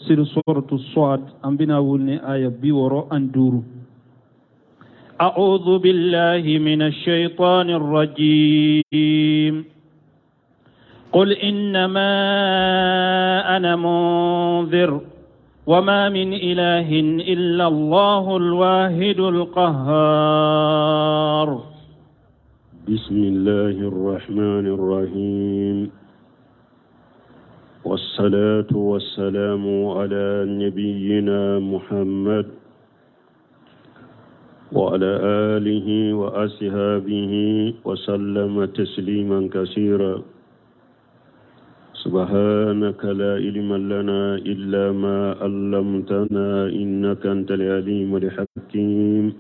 Tafsir suratu Swad, an bɛna wuli ni aya 65. أعوذ بالله من الشيطان الرجيم. قل إنما أنا منذر وما من إله إلا الله الواحد القهار. بسم الله الرحمن الرحيم، والصلاة والسلام على نبينا محمد وعلى آله وأصحابه وسلم تسليما كثيرا. سبحانك لا علم لنا إلا ما علمتنا إنك أنت العليم الحكيم.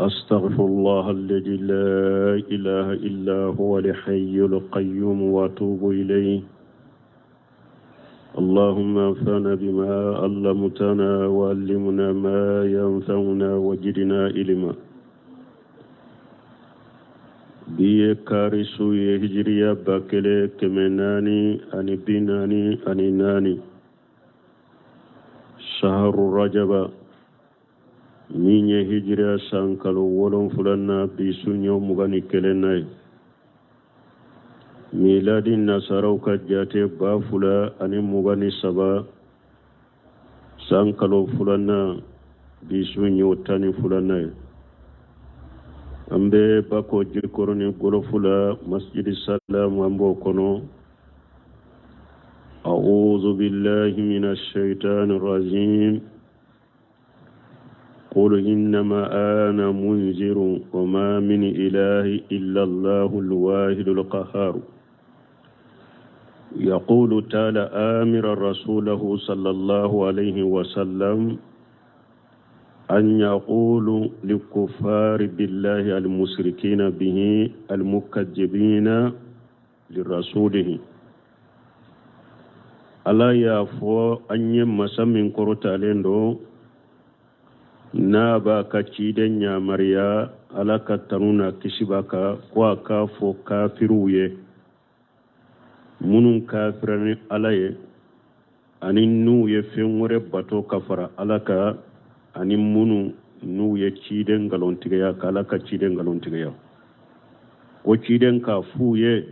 أستغفر الله الذي لا إله إلا هو الحي القيوم وأتوب إليه. اللهم انفعنا بما علمتنا وعلمنا ما ينفعنا وزدنا علما. Bi ye kari su ye, hijiriya 1444, saharu rajaba, min ye hijiriya san kalo wolonfila bi su ɲɛ 21nan ye. Miladi nasaraw ka jate 2023, san kalo filanan, bi su ɲɛ 12nan ye. An bɛ Bako Jikɔrɔni Gɔlɔfu la, Masjidi Salam, an b'o kɔnɔ. أعوذ بالله من الشيطان الرجيم. قل إنما أنا منذر وما من إله إلا الله الواحد القهار. يقول تعالى آمرا رسوله صلى الله عليه وسلم أن يقول للكفار بالله المشركين به المكذبين لرسوله. Ala y'a fɔ an ye, masa min kɔrɔtalen don, n'a b'a ka ciden yamaruya, Ala ka tanu n'a kisi b'a kan, ko a k'a fɔ kafiriw ye, minnu kafira ni Ala ye, ani n'u ye fɛn wɛrɛ bato ka fara Ala kan, ani minnu n'u ye ciden nkalontigiya, ka Ala ka ciden nkalontigiya, ko ciden k'a f'u ye: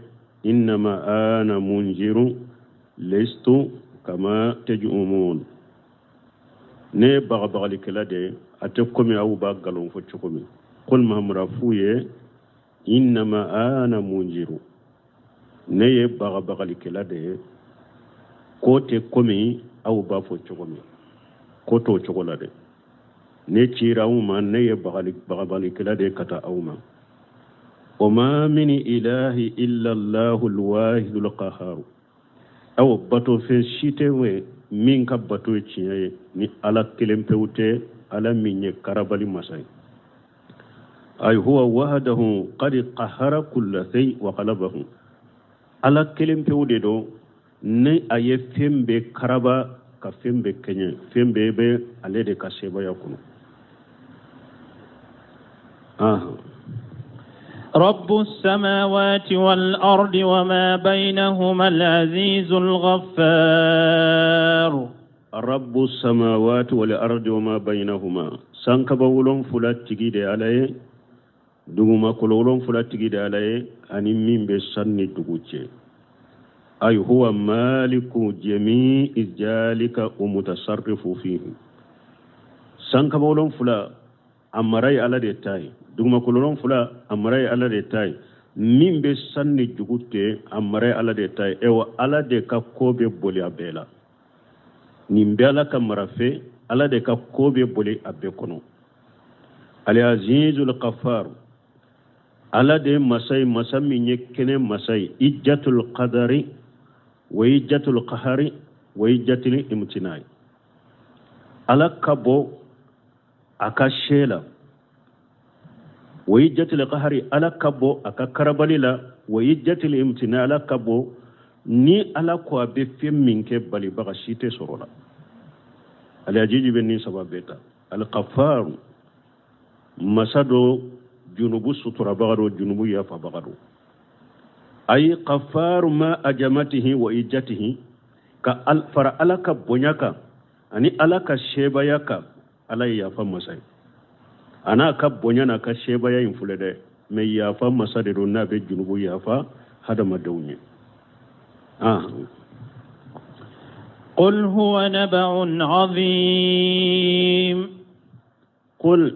innama ana munziru lestu kama tajumun, ne ye bagabagalikɛla de ye, a tɛ komi aw b'a nkalon fɔ cogo min. Qul, Mahamadu, f'u ye: innama ana munziru, ne ye bagabagalikɛla de ye, ko tɛ komi aw b'a fɔ cogo min, ko t'o cogo la dɛ. Ne cira aw ma, ne ye bagabagalikɛla de ye ka taa aw ma. Wa ma min ilahi illa allahu alwahidul qaharu, aw batofɛn si tɛ min ka bato ye tiɲɛ ye ni Ala kelen pewu tɛ, Ala min ye karabali masa ye. Ay huwa wahdahu qad qahara kulla shay wa ghalabahu, Ala kelen pewu de don ni a ye fɛn bɛɛ karaba ka fɛn bɛɛ kɛɲɛ, fɛn bɛɛ bɛ ale de ka sebaya kɔnɔ. رب السماوات والأرض وما بينهما العزيز الغفار. رب السماوات والأرض وما بينهما, sankaba wolonfila tigi de Ala ye, dugumakolo wolonfila tigi de Ala ye, ani min bɛ san ni dugu cɛ. Ay huwa maliku jami'i zalika wa mutasarrifu fihi, sankaba wolonfila a mara ye Ala de ta ye, dugumakolo wolonfila a mara ye Ala de ta ye, min bɛ san ni dugu cɛ a mara ye Ala de ta ye. Ewa, Ala de ka ko bɛ boli a bɛɛ la. Nin bɛ Ala ka mara fɛ, Ala de ka ko bɛ boli a bɛɛ kɔnɔ. Al-azizul qafar, Ala de ye masa ye, masa min ye kɛnɛ masa ye, ijjatul qadari wa ijjatul qahari wa ijjatul imtinai. Ala ka bon a ka se la, wa ijjatul qahari, Ala ka bon a ka karabali la, wa ijjatul imtinai, Ala ka bon ni Ala ko a bɛ fɛn min kɛ, balibaga si tɛ sɔrɔ la. Al-ajiji bɛ nin saba bɛɛ ta. Al-qafaru, masa do junubu suturabaga do, junubu yafabaga do. Ay qafaru ma ajamatihi wa ijjatihi. Ka fara Ala ka bonya kan ani Ala ka sebaaya kan. Ala ye yafa masa ye, a n'a ka bonya n'a ka sebaaya in filɛ dɛ, mais yafa masa de don n'a bɛ junubu yafa hadamadenw ye. قل هو نبأ عظيم. قل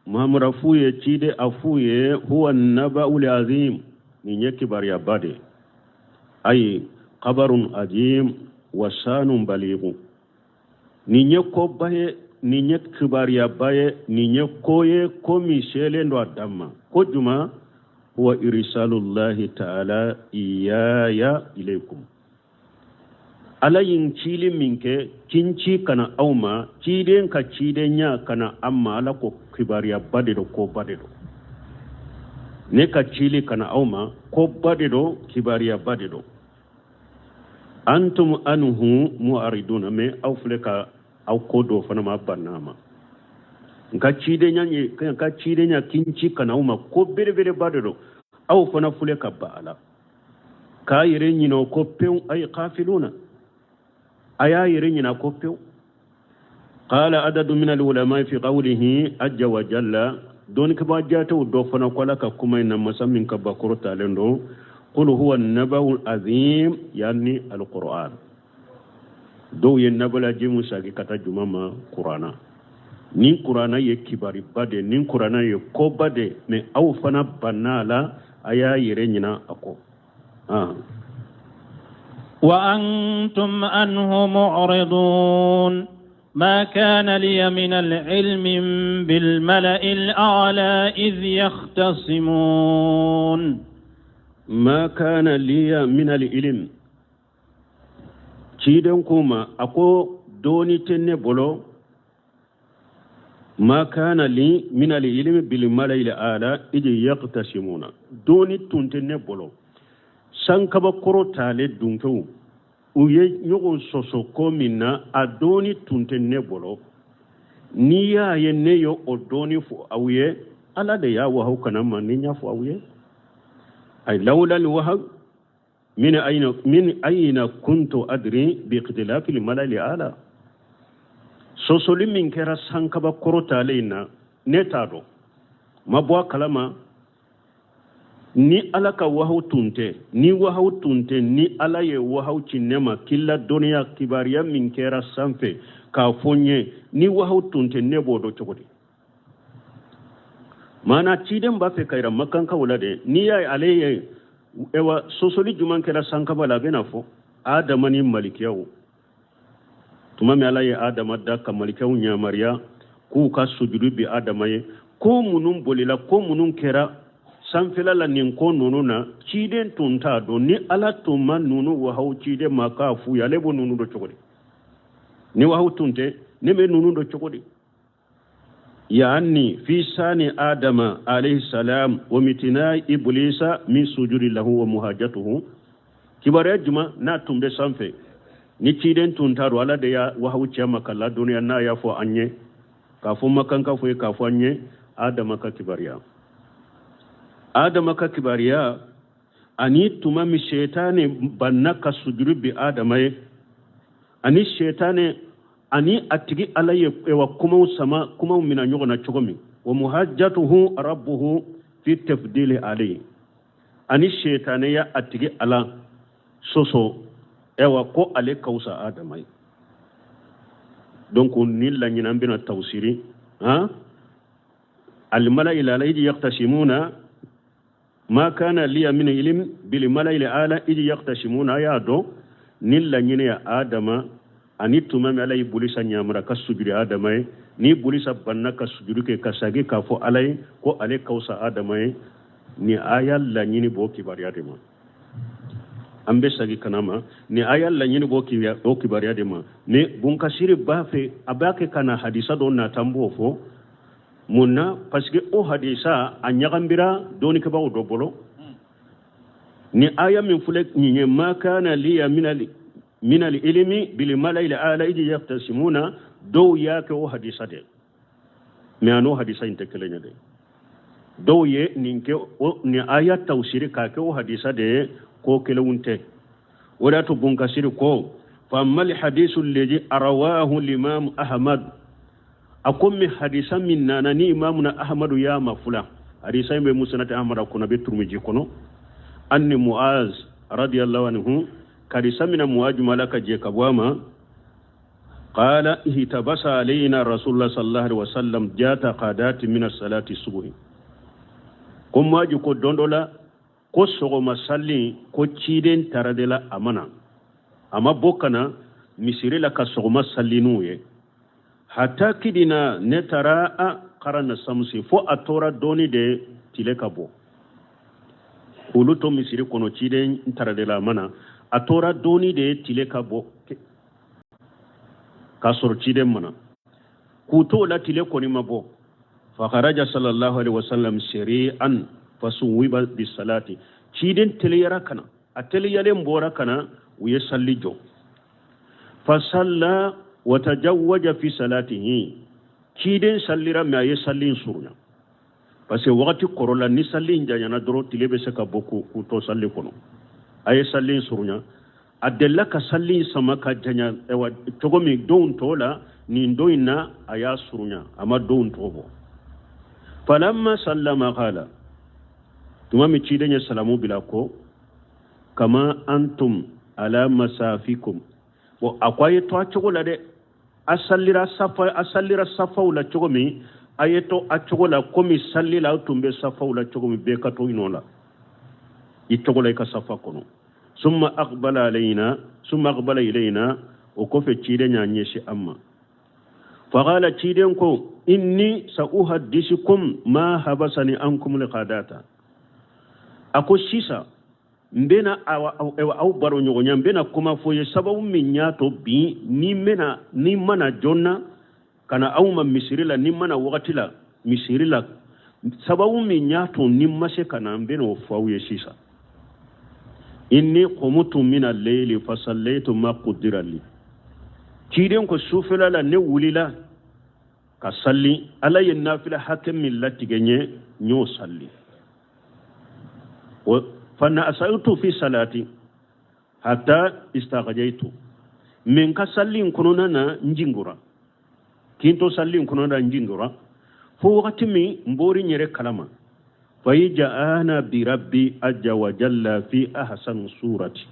Muhammad a f'u ye, ciden a f'u ye, huwa naba'ul azim, nin ye kibaruyaba de, ayi khabarun azim wa sanun baligu. Nin ye koba ye, nin ye kibaruyaba ye, nin ye ko ye, ko min selen don a dan ma. Ko juma? Huwa irsalullahi ta'ala iyaya ilaykum. Ala ye n cili min kɛ, k'i n ci ka na aw ma, ciden ka cidenya ka na an ma, Ala ko kibaruyaba de don, koba de don. Ne ka cili ka na aw ma, koba de don, kibaruyaba de don. Antum anhu mu'ariduna, mais aw filɛ ka aw kɔ don fana ma, banna ma. N ka cidenya ye, n ka cidenya k'i n ci ka na aw ma, ko belebeleba de don. Aw fana filɛ ka ban a la, k'a yɛrɛ ɲinɛ o kɔ pewu. Ay kafiluna, a y'a yɛrɛ ɲinɛ a kɔ pewu. Qala adadu min alulama fi qawlihi ajja wa jalla, dɔnnikɛbaa jatew dɔ fana ko Ala ka kuma in na, masa min ka bakɔrɔ talen don, qul huwa naba'u azim, yani alquran. Dɔw ye naba'ul azimu sagi ka taa juma ma? Kurana. Ni kurana ye kibariba de, ni kurana ye koba de, mais aw fana banna a la, a y'a yɛrɛ ɲina a kɔ. وأنتم عنه معرضون ما كان لي من العلم بالملأ الأعلى إذ يختصمون. ما كان لي من العلم, ciden kuma a ko doni tɛ ne bolo. Ma kana li min al-ilmi bil mala'i al-a'la idh yaqtasimuna, doni tun tɛ ne bolo sankaba kɔrɔ tale dunkew u ye ɲɔgɔn sɔsɔ ko min na, a doni tun tɛ ne bolo. N'i y'a ye ne ye o doni fɔ aw ye, Ala de y'a wahaw ka na ma ni n y'a fɔ aw ye. Ay lawla al-wahaw min ayna kuntu adri bi ikhtilafi al-mala'i al-a'la. Sɔsɔli min kɛra sankaba kɔrɔ tale in na, ne t'a dɔn, ma bɔ a kalama. Ni Ala ka wahaw tun tɛ, ni wahaw tun tɛ, ni Ala ye wahaw ci ne ma k'i ladɔnniya kibaruya min kɛra sanfɛ k'a fɔ n ye, ni wahaw tun tɛ, ne b'o dɔn cogo di? Maana ciden b'a fɛ ka yira makankaw la de, n'i y'a ye ale ye ewa sɔsɔli jumɛn kɛra sankaba la, a bɛna fɔ Adama ni malikiyaw. Tuma min Ala ye Adama da ka malikiyaw yamaruya k'u ka sujudu bi Adama ye, ko minnu bolila, ko minnu kɛra sanfɛla la, nin ko ninnu na, ciden tun t'a dɔn. Ni Ala tun ma ninnu wahaw ciden ma k'a f'u ye, ale b'o ninnu dɔn cogo di? Ni wahaw tun tɛ, ne bɛ ninnu dɔn cogo di? Yani fi sani Adama alayhi salam wa mitina Iblisa min sujudi lahu wa muhajatuhu. Kibaruya juma n'a tun bɛ sanfɛ ni ciden tun t'a dɔn, Ala de y'a wahaw cɛ ma ka ladɔnniya, n'a y'a fɔ an ye, k'a fɔ makanka fɔ ye, k'a fɔ an ye Adama ka kibaruya, Adama ka kibaruya, ani tuma min Shetani banna ka sujuru bi Adama ye, ani Shetani ani a tigi Ala ye ewa kumaw sama, kumaw mina ɲɔgɔn na cogo min, wa muhajjatuhu rabbuhu fi tafdili alayhi, ani Shetani ya a tigi Ala sɔsɔ, ewa ko ale ka wusa Adama ye. Donc ni laɲini an bɛna tawsiri han almala ila idh yaqtasimuna, ma kana liya min ilm bil mala'i ala idh yaqtasimuna, y'a dɔn ni laɲini ya Adama ani tuma min Ala ye Bulisa ɲamara ka sujudi Adama ye, ni Bulisa banna ka sujudi kɛ ka sagi k'a fɔ Ala ye ko ale ka wusa Adama ye. Ni aya laɲini b'o kibaruya de ma, an bɛ sagi kana ma, ni aya laɲini b'o kibaruya de ma. Ni Bunkasiri b'a fɛ, a b'a kɛ ka na hadisa dɔ nata, n b'o fɔ mun na? Parce que o hadisa a ɲagambira dɔnnikɛbaaw dɔ bolo. Ni aya min filɛ nin ye, ma kana liya min al ilmi bil mala'i ala idh yaqtasimuna, dɔw y'a kɛ o hadisa de, mais a n'o hadisa in tɛ kelen ye dɛ. Dɔw ye nin kɛ nin aya tawsiri k'a kɛ o hadisa de ye, ko kelenw tɛ. O de y'a to Bunkasiri ko Fa amma alhadisu alladhi rawahu al-imam Ahmad, a ko mi hadisa min nana ni imamuna Ahmadu y'a mafula, hadisa in bɛ Musnad Ahmad kɔnɔ, bɛ Turmiji kɔnɔ, anni Muaz radiyallahu anhu, hadisa mina Muaz mala ka jɛ ka bɔ a ma, qala ihtabasa alayna rasulullah sallallahu alaihi wasallam jata qadati min as-salati subhi. Ko Muaz ko don dɔ la ko sɔgɔma sali ko ciden taara de la, a ma na, a ma bɔ ka na misiri la ka sɔgɔma sali n'u ye, hatta kidina ne taara a qarana samsi, fo a tora dɔɔni de tile ka bɔ. Olu to misiri kɔnɔ, ciden taara de la, a ma na, a tora dɔɔni de tile ka bɔ k'a sɔrɔ ciden ma na. K'u t'o la, tile kɔni ma bɔ. Fa kharaja sallallahu alaihi wasallam seri'an fasuwiba bisalati. Ciden teliyara ka na, a teliyalen bɔra ka na, u ye salli jɔ. Fasalla wa tajawwaja fi salatihi. Ciden sallira, mais a ye salli in surunya, parce que wagati kɔrɔ la, ni salli in janyana dɔrɔn, tile bɛ se ka bɔ k'u to salli kɔnɔ. A ye salli in surunya. A delila ka salli in sama ka janya ɛwa cogo min donw tɔw la, nin don in na a y'a surunya, a ma donw tɔ bɔ. Falamma sallama qala, tuma min ciden ye salamu bila, ko kama antum ala masafikum. Bon, a ko a ye to a cogo la dɛ, a sallira safa, a sallira safaw la cogo min, a ye to a cogo la komi salli la aw tun bɛ safaw la cogo min, bɛɛ ka to i nɔ la, i cogo la, i ka safa kɔnɔ. Summa aqbala alayna, summa aqbala ilayna. O kɔfɛ ciden y'a ɲɛsin an ma. Faqala, ciden ko inni sauhaddisukum ma habasani ankum liqadata. A ko sisan n bɛna aw baro ɲɔgɔnya, n bɛna kuma fɔ ye sababu min y'a to bi ni n bɛna ni n mana joona ka na aw ma misiri la, ni n mana wagati la misiri la, sababu min y'a to ni n ma se ka na, n bɛna o fɔ aw ye sisan. Inni qumtu min al-layli fasallaytu ma qaddara li. Ciden ko sufɛla la ne wulila ka salli, Ala ye nafila hakɛ min latigɛ n ye, n y'o salli. Fana asaitu fi salati hatta istaghjaytu. Min ka salli in kɔnɔna na, n jingora kin to salli in kɔnɔna na, n jingora fo wagati min n bɔri n yɛrɛ kalama. Fa ija ana bi rabbi azza wa jalla fi ahsan surati.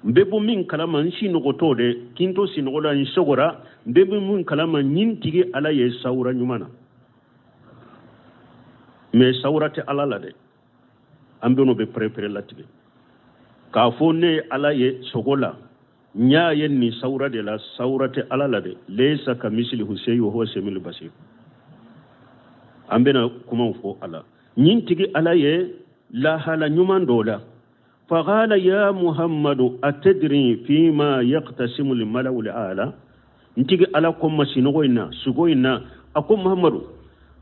N bɛ bɔ min kalama, n sinɔgɔtɔ de kin to sinɔgɔ la, n sɔgɔra, n bɛ bɔ min kalama, n ɲin tigi Ala ye sawura ɲuman na. Mais sawura tɛ Ala la dɛ. An bɛ n'o bɛ pɛrɛ-pɛrɛ latigɛ k'a fɔ ne ye Ala ye sogo la, n y'a ye nin sawura de la. Sawura tɛ Ala la dɛ. Laysa kamislihi shay wa huwa samiul basir. An bɛna kumaw fɔ a la. Ɲin tigi Ala ye lahala ɲuman dɔ la. Faqala ya Muhammadu atadri fima yaqtasimu al-mala'u al-a'la. N tigi Ala ko ma sinɔgɔ in na, sugo in na, a ko Muhammadu,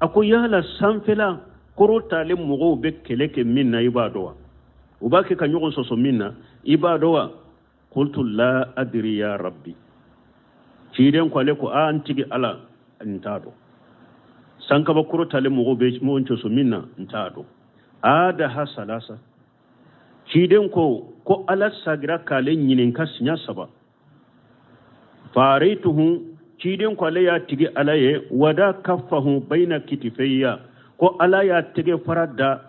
a ko yala sanfɛla kɔrɔ talen mɔgɔw bɛ kɛlɛ kɛ min na, i b'a dɔn wa? U b'a kɛ ka ɲɔgɔn sɔsɔ min na, i b'a dɔn wa? Qultu la adri ya rabbi. Ciden ko ale ko a n tigi Ala, n t'a dɔn. Sankaba kɔrɔ talen mɔgɔw bɛ ɲɔgɔn sɔsɔ min na, n t'a dɔn. Adaha salasa. Ciden ko ko Ala sagira k'ale ɲininka siɲɛ saba. Faraytuhu, ciden ko ale y'a tigi Ala ye wada kaffahu bayna kitifayya, ko Ala y'a tɛgɛ fara da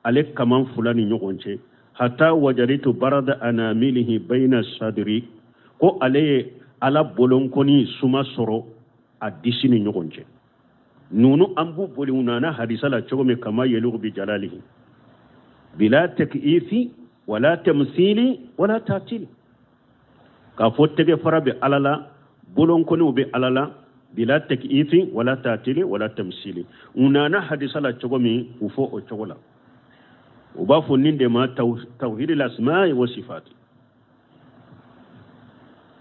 ale kaman fila ni ɲɔgɔn cɛ, hatta wajaditu barada anamilihi bayna sadri, ko ale ye Ala bolonkɔni suma sɔrɔ a disi ni ɲɔgɔn cɛ. Nunu an b'u boli u nana hadisa la cogo min, kama yaliqu bi jalalihi bila takiifi wala tamsili wala tatili, k'a fɔ tɛgɛ fara bɛ Ala la, bolonkɔniw bɛ Ala la, bila takiifi wala tatili wala tamsili. U nana hadisa la cogo min, u fɔ o cogo la. U b'a fɔ nin de ma tawhid al-asma'i wa sifati.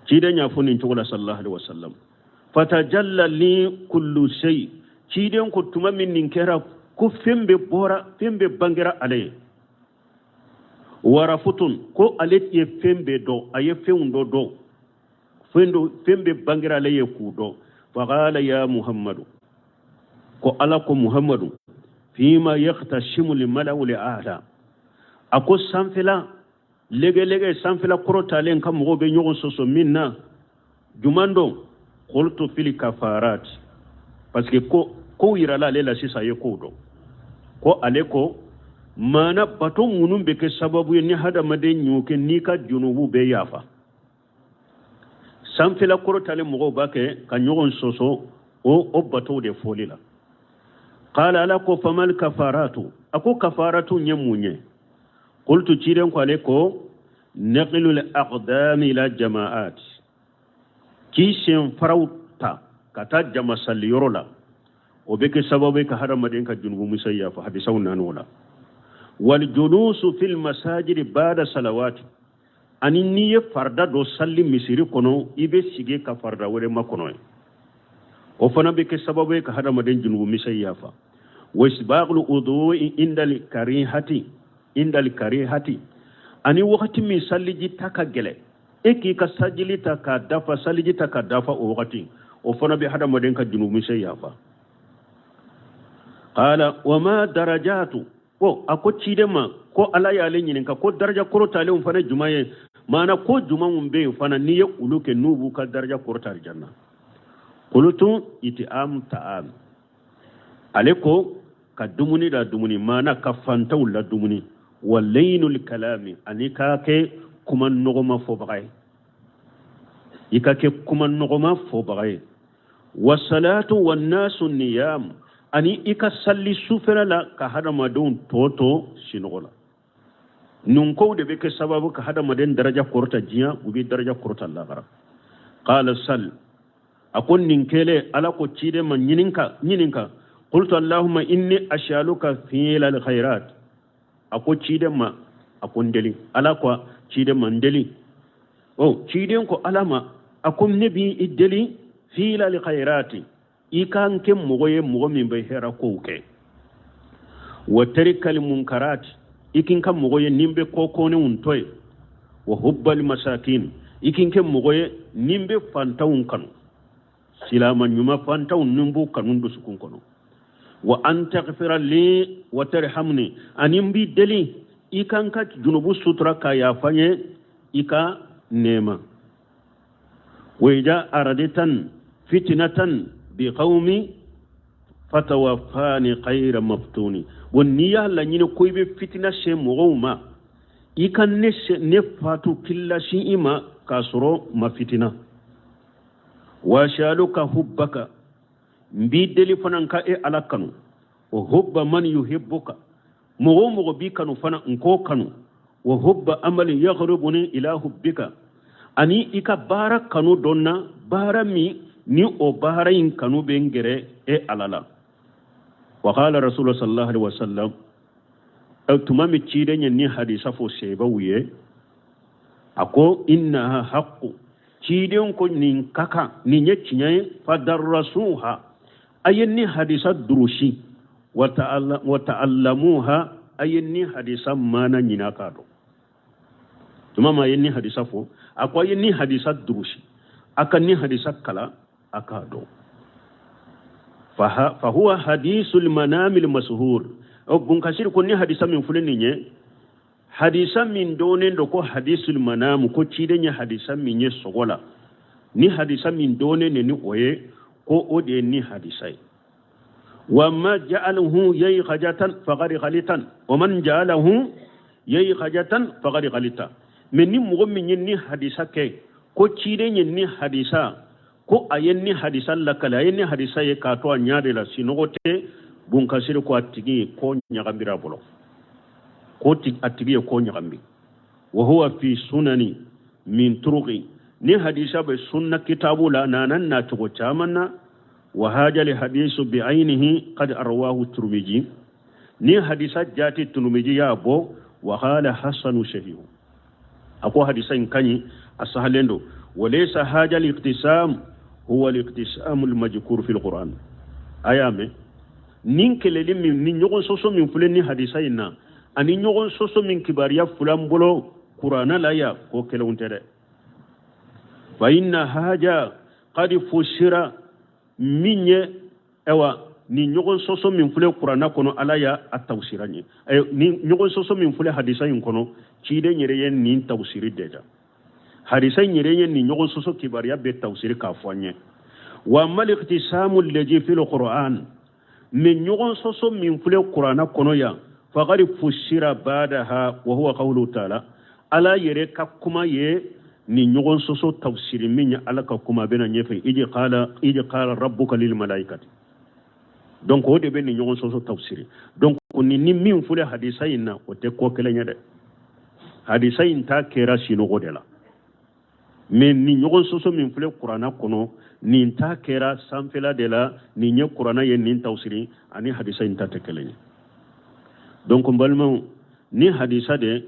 Ciden y'a fɔ nin cogo la sallallahu alaihi wasallam. Fatajalla li kullu shay. Ciden ko tuma min nin kɛra, ko fɛn bɛɛ bɔra, fɛn bɛɛ bangera ale ye. Warafutun, ko ale ye fɛn bɛɛ dɔn, a ye fɛnw dɔ dɔn, fɛn dɔ, fɛn bɛɛ bangera ale ye k'u dɔn. Faqala ya Muhammadu, ko Ala ko Muhammadu fima yaqtasimu limala'u li'ala. A ko sanfɛla Legelege sanfɛla kɔrɔtalen ka mɔgɔw bɛ ɲɔgɔn sɔsɔ min na juman don. Qultu fil kafarat, parce que ko kow yirala ale la sisan, a ye kow dɔn ko ale ko maana bato minnu bɛ kɛ sababu ye ni hadamaden y'o kɛ n'i ka junubu bɛ yafa. Sanfɛla kɔrɔtalen mɔgɔw b'a kɛ ka ɲɔgɔn sɔsɔ o batow de fɔli la. Qala, ala ko famal kafaratu, a ko kafaratu ye mun ye? Qultu, ciden ko ale ko naqlul aqdami ila jama'at, k'i sen faraw ta ka taa jama saliyɔrɔ la, o bɛ kɛ sababu ye ka hadamaden ka junubu misɛn yafa. Hadisaw nana o la. Wal julusu fil masajidi bada salawati, ani n'i ye farida dɔ sali misiri kɔnɔ, i bɛ sigi ka farida wɛrɛ makɔnɔ ye, o fana bɛ kɛ sababu ye ka hadamaden junubu misɛn yafa. Wa isbagul wudu'i indal karihati, indal karihati, ani wagati min saliji ta ka gɛlɛ, e k'i ka sajili ta k'a dafa, saliji ta k'a dafa o wagati, o fana bɛ hadamaden ka junubu misɛn yafa. Qala wa ma darajatu, ko a ko ciden ma ko ala y'ale ɲininka ko daraja kɔrɔtalenw fana jumɛn ye? Maana ko jumɛnw bɛ yen fana n'i ye olu kɛ, n'u b'u ka daraja kɔrɔta alijanna? Qultu iti'am ta'am, ale ko ka dumuni la dumuni, maana ka fantanw la dumuni. Wa laynul kalami, ani k'a kɛ kuma nɔgɔma fɔbaga ye, i ka kɛ kuma nɔgɔma fɔbaga ye. Wa salatu wa nasu niyam, ani i ka salli sufɛla la ka hadamadenw tɔ to sinɔgɔ la. Nin kow de bɛ kɛ sababu ka hadamaden daraja kɔrɔta diɲɛ, u bɛ daraja kɔrɔta lahara. Qala sal, a ko nin kɛlen ala ko ciden ma ɲininka ɲininka. Qultu allahumma inni as'aluka fi'la alkhairat, a ko ciden ma a ko n deli. Ala ko ciden ma n deli. O ciden ko ala ma a ko ne b'i deli fi'la alkhairati, i ka n kɛ mɔgɔ ye mɔgɔ min bɛ hɛrɛ kow kɛ. Wa tarikal munkarat, i k'i ka mɔgɔ ye ni n bɛ ko kɔnenw to ye. Wa hubbal masakin, i k'i kɛ mɔgɔ ye ni n bɛ fantanw kanu, silama ɲuman fantanw ni n b'u kanu dusukun kɔnɔ. Wa an taghfira li wa tarhamni, ani n b'i deli i ka n ka junubu sutura ka yafa n ye, i ka nɛɛma. Wa ida araditan fitnatan bi qawmi fatawafani khayra maftuni, wa n'i y'a laɲini ko i bɛ fitina se mɔgɔw ma, i ka ne fatu k'i i ma k'a sɔrɔ ma fitina. Wa as'aluka hubbaka, n b'i deli fana ka e ala kanu. Wa hubba man yuhibbuka, mɔgɔ o mɔgɔ b'i kanu fana n k'o kanu. Wa hubba amali yaghribuni ila hubbika, ani i ka baara kanu dɔ na, baara min ni o baara in kanu bɛ n gɛrɛ e ala la. Wa qala rasulullah sallallahu alaihi wasallam, tuma min ciden ye ni hadisa fɔ sebaw ye, a ko innaha haqqu, ciden ko nin ka kan, nin ye tiɲɛ ye. Fadarrasuha, a ye ni hadisa durusi. Wa ta'allamuha, a ye ni hadisa maana ɲini k'a dɔn. Tuma ma a ye ni hadisa fɔ, a ko a ye ni hadisa durusi, a ka ni hadisa kala, a k'a dɔn. Fahuwa hadisul manamil mashhur. O bunkasiri ko ni hadisa min filɛ nin ye, hadisa min dɔnnen don ko hadisul manam, ko ciden ye hadisa min ye sogo la, ni hadisa min dɔnnen don ni o ye, ko o de ye ni hadisa ye. Wa ma ja'alahu yaykhajatan faqad khalitan, wa man ja'alahu yaykhajatan faqad khalita. Mais ni mɔgɔ min ye ni hadisa kɛ ko ciden ye ni hadisa, ko a ye ni hadisa lakale, a ye ni hadisa ye k'a to a ɲa de la, sinɔgɔ tɛ, bunkasiri ko a tigi ye ko ɲagambira a bolo, ko a tigi ye ko ɲagami. Wa huwa fi sunani min turuqi, ni hadisa bɛ sunna kitabu la, nana nacogo caman na. Wa hajali hadisu bi ainihi qad arwahu turmiji, ni hadisa jati turmiji y'a bɔ. Wa qala hasanu sahihu, a ko hadisa in kaɲi, a sahalen don. Wa laysa haja al-iqtisam huwa al-iqtisam al-majkur fi al-Quran. A y'a mɛn nin kɛlɛli min ni ɲɔgɔn sɔsɔ min filɛ ni hadisa in na, ani ɲɔgɔn sɔsɔ min kibaruya filɛ an bolo kuranna la yan, ko kelenw tɛ dɛ. Fa inna haja qad fusira, min ye ayiwa Nin ɲɔgɔn sɔsɔ min filɛ kuranna kɔnɔ, Ala y'a tawusira an ye. Ni ɲɔgɔn sɔsɔ min filɛ hadisa in kɔnɔ, ciden yɛrɛ ye nin tawusiri déjà. Hadisa in yɛrɛ ye nin ɲɔgɔn sɔsɔ kibaruya bɛɛ tawusiri k'a fɔ an ye. Wa amal ikhtisamu lazi fil qur'an, mais ɲɔgɔn sɔsɔ min filɛ kuranna kɔnɔ yan, faqad fusira badaha wa huwa qawlu ta'ala. Ala yɛrɛ ka kuma ye nin ɲɔgɔn sɔsɔ tafsiri min ye, Ala ka kuma bɛna ɲɛfɛ, iji qala, iji qala rabbuka lil malaikati. Donc o de bɛ nin ɲɔgɔn sɔsɔ tafsiri. Donc nin ni min filɛ hadisa in na, o tɛ ko kelen ye dɛ. Hadisa in ta kɛra sinɔgɔ de la, mais nin ɲɔgɔn sɔsɔ min filɛ kuranna kɔnɔ, nin ta kɛra sanfɛla de la. Nin ye kuranna ye nin tafsiri, ani hadisa in ta tɛ kelen ye. Donc n balimaw, ni hadisa de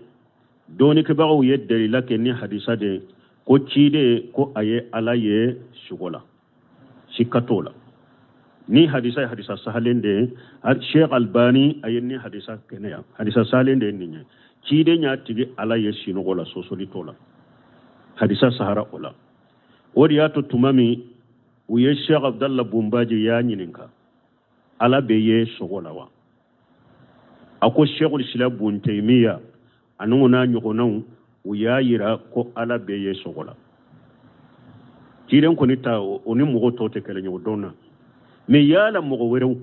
dɔɔnikɛbagaw ye dalila kɛ, ni hadisa de ko ciden ko a ye Ala ye sugo la, sikka t'o la. Ni hadisa ye hadisa sahalen de ye. Sheikh Albani a ye ni hadisa kɛnɛya, hadisa sahalen de ye nin ye. Ciden y'a tigi Ala ye sinɔgɔ la, sɔsɔli t'o la, hadisa sahara o la. O de y'a to tuma min u ye Sheikh Abdallah Bunbaji y'a ɲininka, Ala bɛ ye sogo la wa? A ko Sheikhul Islam Bun Taymiya ani o n'a ɲɔgɔnnaw, u y'a yira ko Ala bɛ ye sogo la. Ciden kɔni ta, o ni mɔgɔw tɔw tɛ kelen ye o don na. Mais yala mɔgɔ wɛrɛw,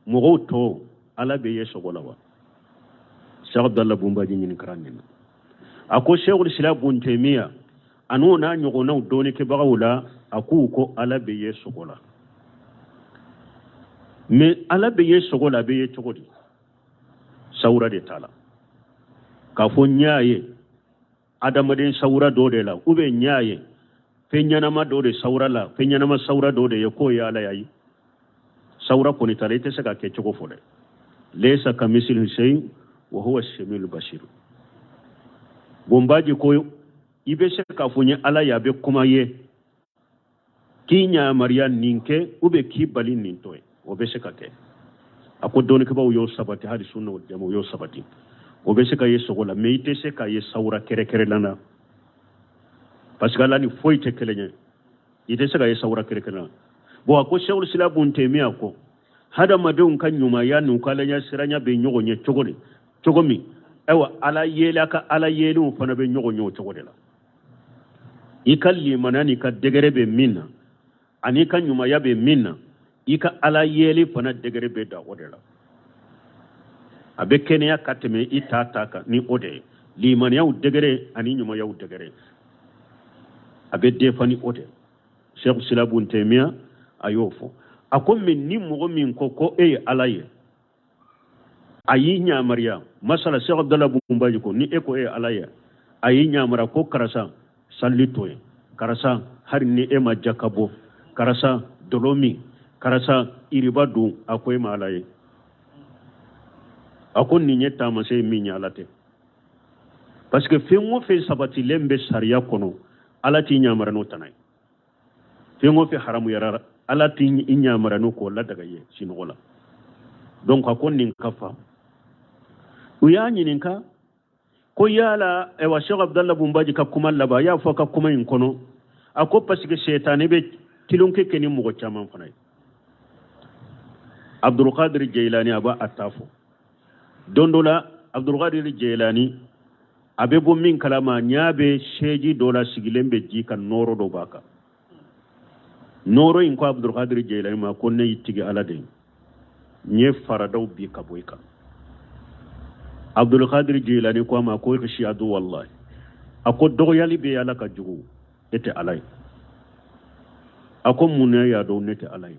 mɔgɔw tɔw, Ala bɛ ye sogo la wa? Sheikh Abdallah Bunbaji ɲininkara nin na. A ko Sheikhul Islam Bun Taymiya ani o n'a ɲɔgɔnnaw dɔɔnikɛbagaw la, a k'u ko Ala bɛ ye sogo la. Mais Ala bɛ ye sogo la, a bɛ ye cogo di? Sawura de t'a la k'a fɔ n y'a ye adamaden sawura dɔ de la, ou bien n y'a ye fɛn ɲɛnama dɔ de sawura la, fɛn ɲɛnama sawura dɔ de ye k'o ye Ala ye. Sawura kɔni t'a la, i tɛ se ka kɛ cogo fɔ dɛ. Laysa kamisilihi shay wa huwa samiul basir. Bonbaji ko i bɛ se k'a fɔ n ye Ala ye, a bɛ kuma ye k'i ɲamariya nin kɛ, ou bien k'i bali nin to ye, o bɛ se ka kɛ. A ko dɔnnikɛbaaw y'o sabati, hali sunna o jama y'o sabati, o bɛ se ka ye sogo la. Mais i tɛ se ka ye sawura kɛrɛkɛrɛlan na, parce que Ala ni foyi tɛ kelen ye, i tɛ se ka ye sawura kɛrɛkɛrɛlan. Bon, a ko Sheikhul Islam Bun Taymiya ko hadamadenw ka ɲumanya n'u ka Ala ɲɛsiranya bɛ ɲɔgɔn ye cogo di, cogo min, ayiwa, Ala yeli, a ka Ala yelenw fana bɛ ɲɔgɔn ye o cogo de la. I ka limaniya n'i ka degré bɛ min na, ani i ka ɲumanya bɛ min na, i ka Ala yeli fana degré bɛ da o de la. A bɛ kɛnɛya ka tɛmɛ i ta ta kan ni o de ye. Limaniyaw degré ani ɲumanyaw degré, a bɛ defa ni o de. Sheikh Islam Bun Taymiya a y'o fɔ. A ko mais ni mɔgɔ min ko ko e ye Ala ye, a y'i ɲamariya, masala Sheikh Abdallah Bunbaji ko ni e ko e ye Ala ye, a y'i ɲamariya ko karisa salli to ye, karisa hali ni e ma jaka bɔ, karisa dɔlɔ min, karisa iriba dun, a ko e ma Ala ye. A ko nin ye taamasiyɛn min ye Ala tɛ, parce que fɛn o fɛn sabatilen bɛ sariya kɔnɔ, Ala t'i ɲamariya n'o tana ye. Fɛn o fɛn haramuyara, Ala t'i ɲamariya n'o k'o ladaga ye sinɔgɔ la. Donc a ko nin ka fa. U y'a ɲininka ko yala, ayiwa, Sheikh Abdallah Bunbaji ka kuma laban, a y'a fɔ a ka kuma in kɔnɔ, a ko parce que sɛtanɛ bɛ tulonkɛ kɛ ni mɔgɔ caman fana ye. Abdulkadir Jailani a b'a ta fɔ don dɔ la. Abdulkadir Jailani a bɛ bɔ min kalama, ɲa bɛ sɛji dɔ la sigilen bɛ ji kan, nɔɔrɔ dɔ b'a kan. Nɔɔrɔ in ko Abdulkadir Jailani ma ko ne y'i tigi Ala de ye, n ye faradaw bi ka bɔ i kan. Abdulkadir Jailani ko a ma ko ihshi adu wallahi, a ko dɔgɔyali bɛ Ala ka jugu, e tɛ Ala ye. A ko mun ne y'a dɔn ne tɛ Ala ye?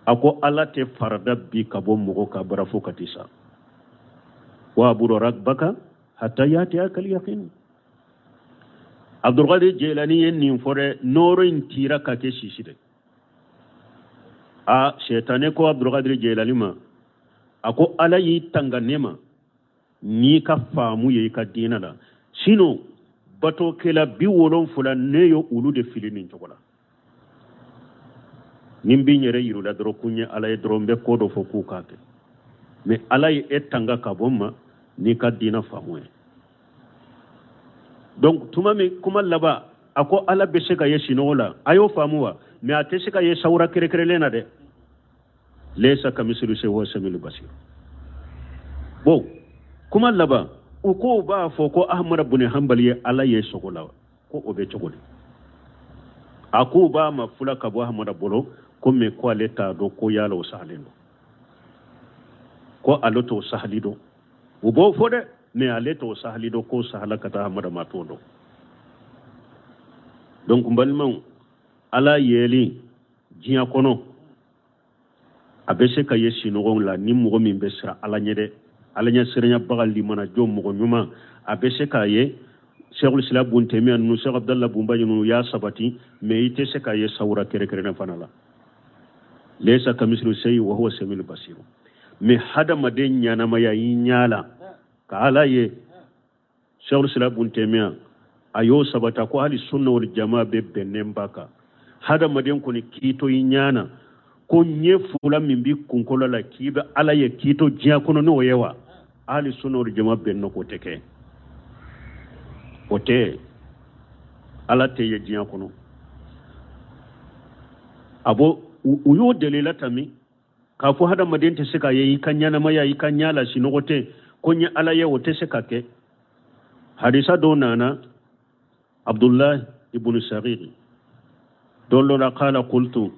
A ko Ala tɛ farada bi ka bɔ mɔgɔ ka bara fo ka t'i sa. Wa abudu rabbaka hatta yatiyaka al-yaqin. Abdulkadir Jailani ye nin fɔ dɛ, nɔɔrɔ in tira ka kɛ sisi dɛ. A sɛtanɛ ko Abdulkadir Jailani ma, a ko Ala y'i tanga ne ma n'i ka faamu ye i ka diinɛ la, sinon batokɛla 70 ne ye olu de fili nin cogo la. Ni n bɛ n yɛrɛ yir'u la dɔrɔn ko n ye Ala ye dɔrɔn, n bɛ ko dɔ fɔ k'u k'a kɛ. Mais Ala ye e tanga ka bɔ n ma n'i ka diinɛ faamu ye. Donc tuma min kuma laban, a ko Ala bɛ se ka ye sinɔgɔ la, a y'o faamu wa? Mais a tɛ se ka ye sawura kɛrɛkɛrɛlen na dɛ. Laysa kamislihi shay wa huwa samiul basir. Bon, kuma laban, u ko b'a fɔ ko Ahmad bin Hanbali ye Ala ye sogo la, ko o bɛ cogo di? A ko b'a ma fula ka bɔ Ahmad bolo ko mais ko ale t'a dɔn ko yala o sahalen don, ko ale t'o sahali dɔn. U b'o fɔ dɛ, mais ale t'o sahali dɔn, k'o sahala ka taa Ahmad ma t'o dɔn. Donc n balimaw, Ala yeli diɲɛ kɔnɔ a bɛ se ka ye sinɔgɔw la ni mɔgɔ min bɛ siran Ala ɲɛ dɛ, Ala ɲɛ siranyabaga limana jɔn mɔgɔ ɲuman a bɛ se k'a ye. Sɛkul Islam Bun Taymiya ninnu, Sɛk Abdallah Bun Baji ninnu y'a sabati, mais i tɛ se k'a ye sawura kɛrɛnkɛrɛnnen fana la. Laysa kamislihi shay wa huwa samiul basir. Mais hadamaden ɲɛnamaya i ɲɛ la ka Ala ye, Sɛkul Islam Bun Taymiya a y'o sabata ko hali sunna wal jama bɛ bɛnnen ba kan. Hadamaden kɔni k'i to i ɲɛ na ko ɲɛ fula min b'i kunkolo la k'i bɛ Ala ye k'i to diɲɛ kɔnɔ n'o ye wa, hali sunna wal jama bɛnna k'o tɛ kɛ, o tɛ. Ala tɛ ye diɲɛ kɔnɔ. A b'o u y'o delila tami k'a fɔ hadamaden tɛ se ka ye i ka ɲɛnamaya i ka ɲɛ la sinɔgɔ tɛ ko n ye Ala ye, o tɛ se ka kɛ. Hadisa dɔ nana Abdullah ibn Shaqiq don dɔ la, qala qultu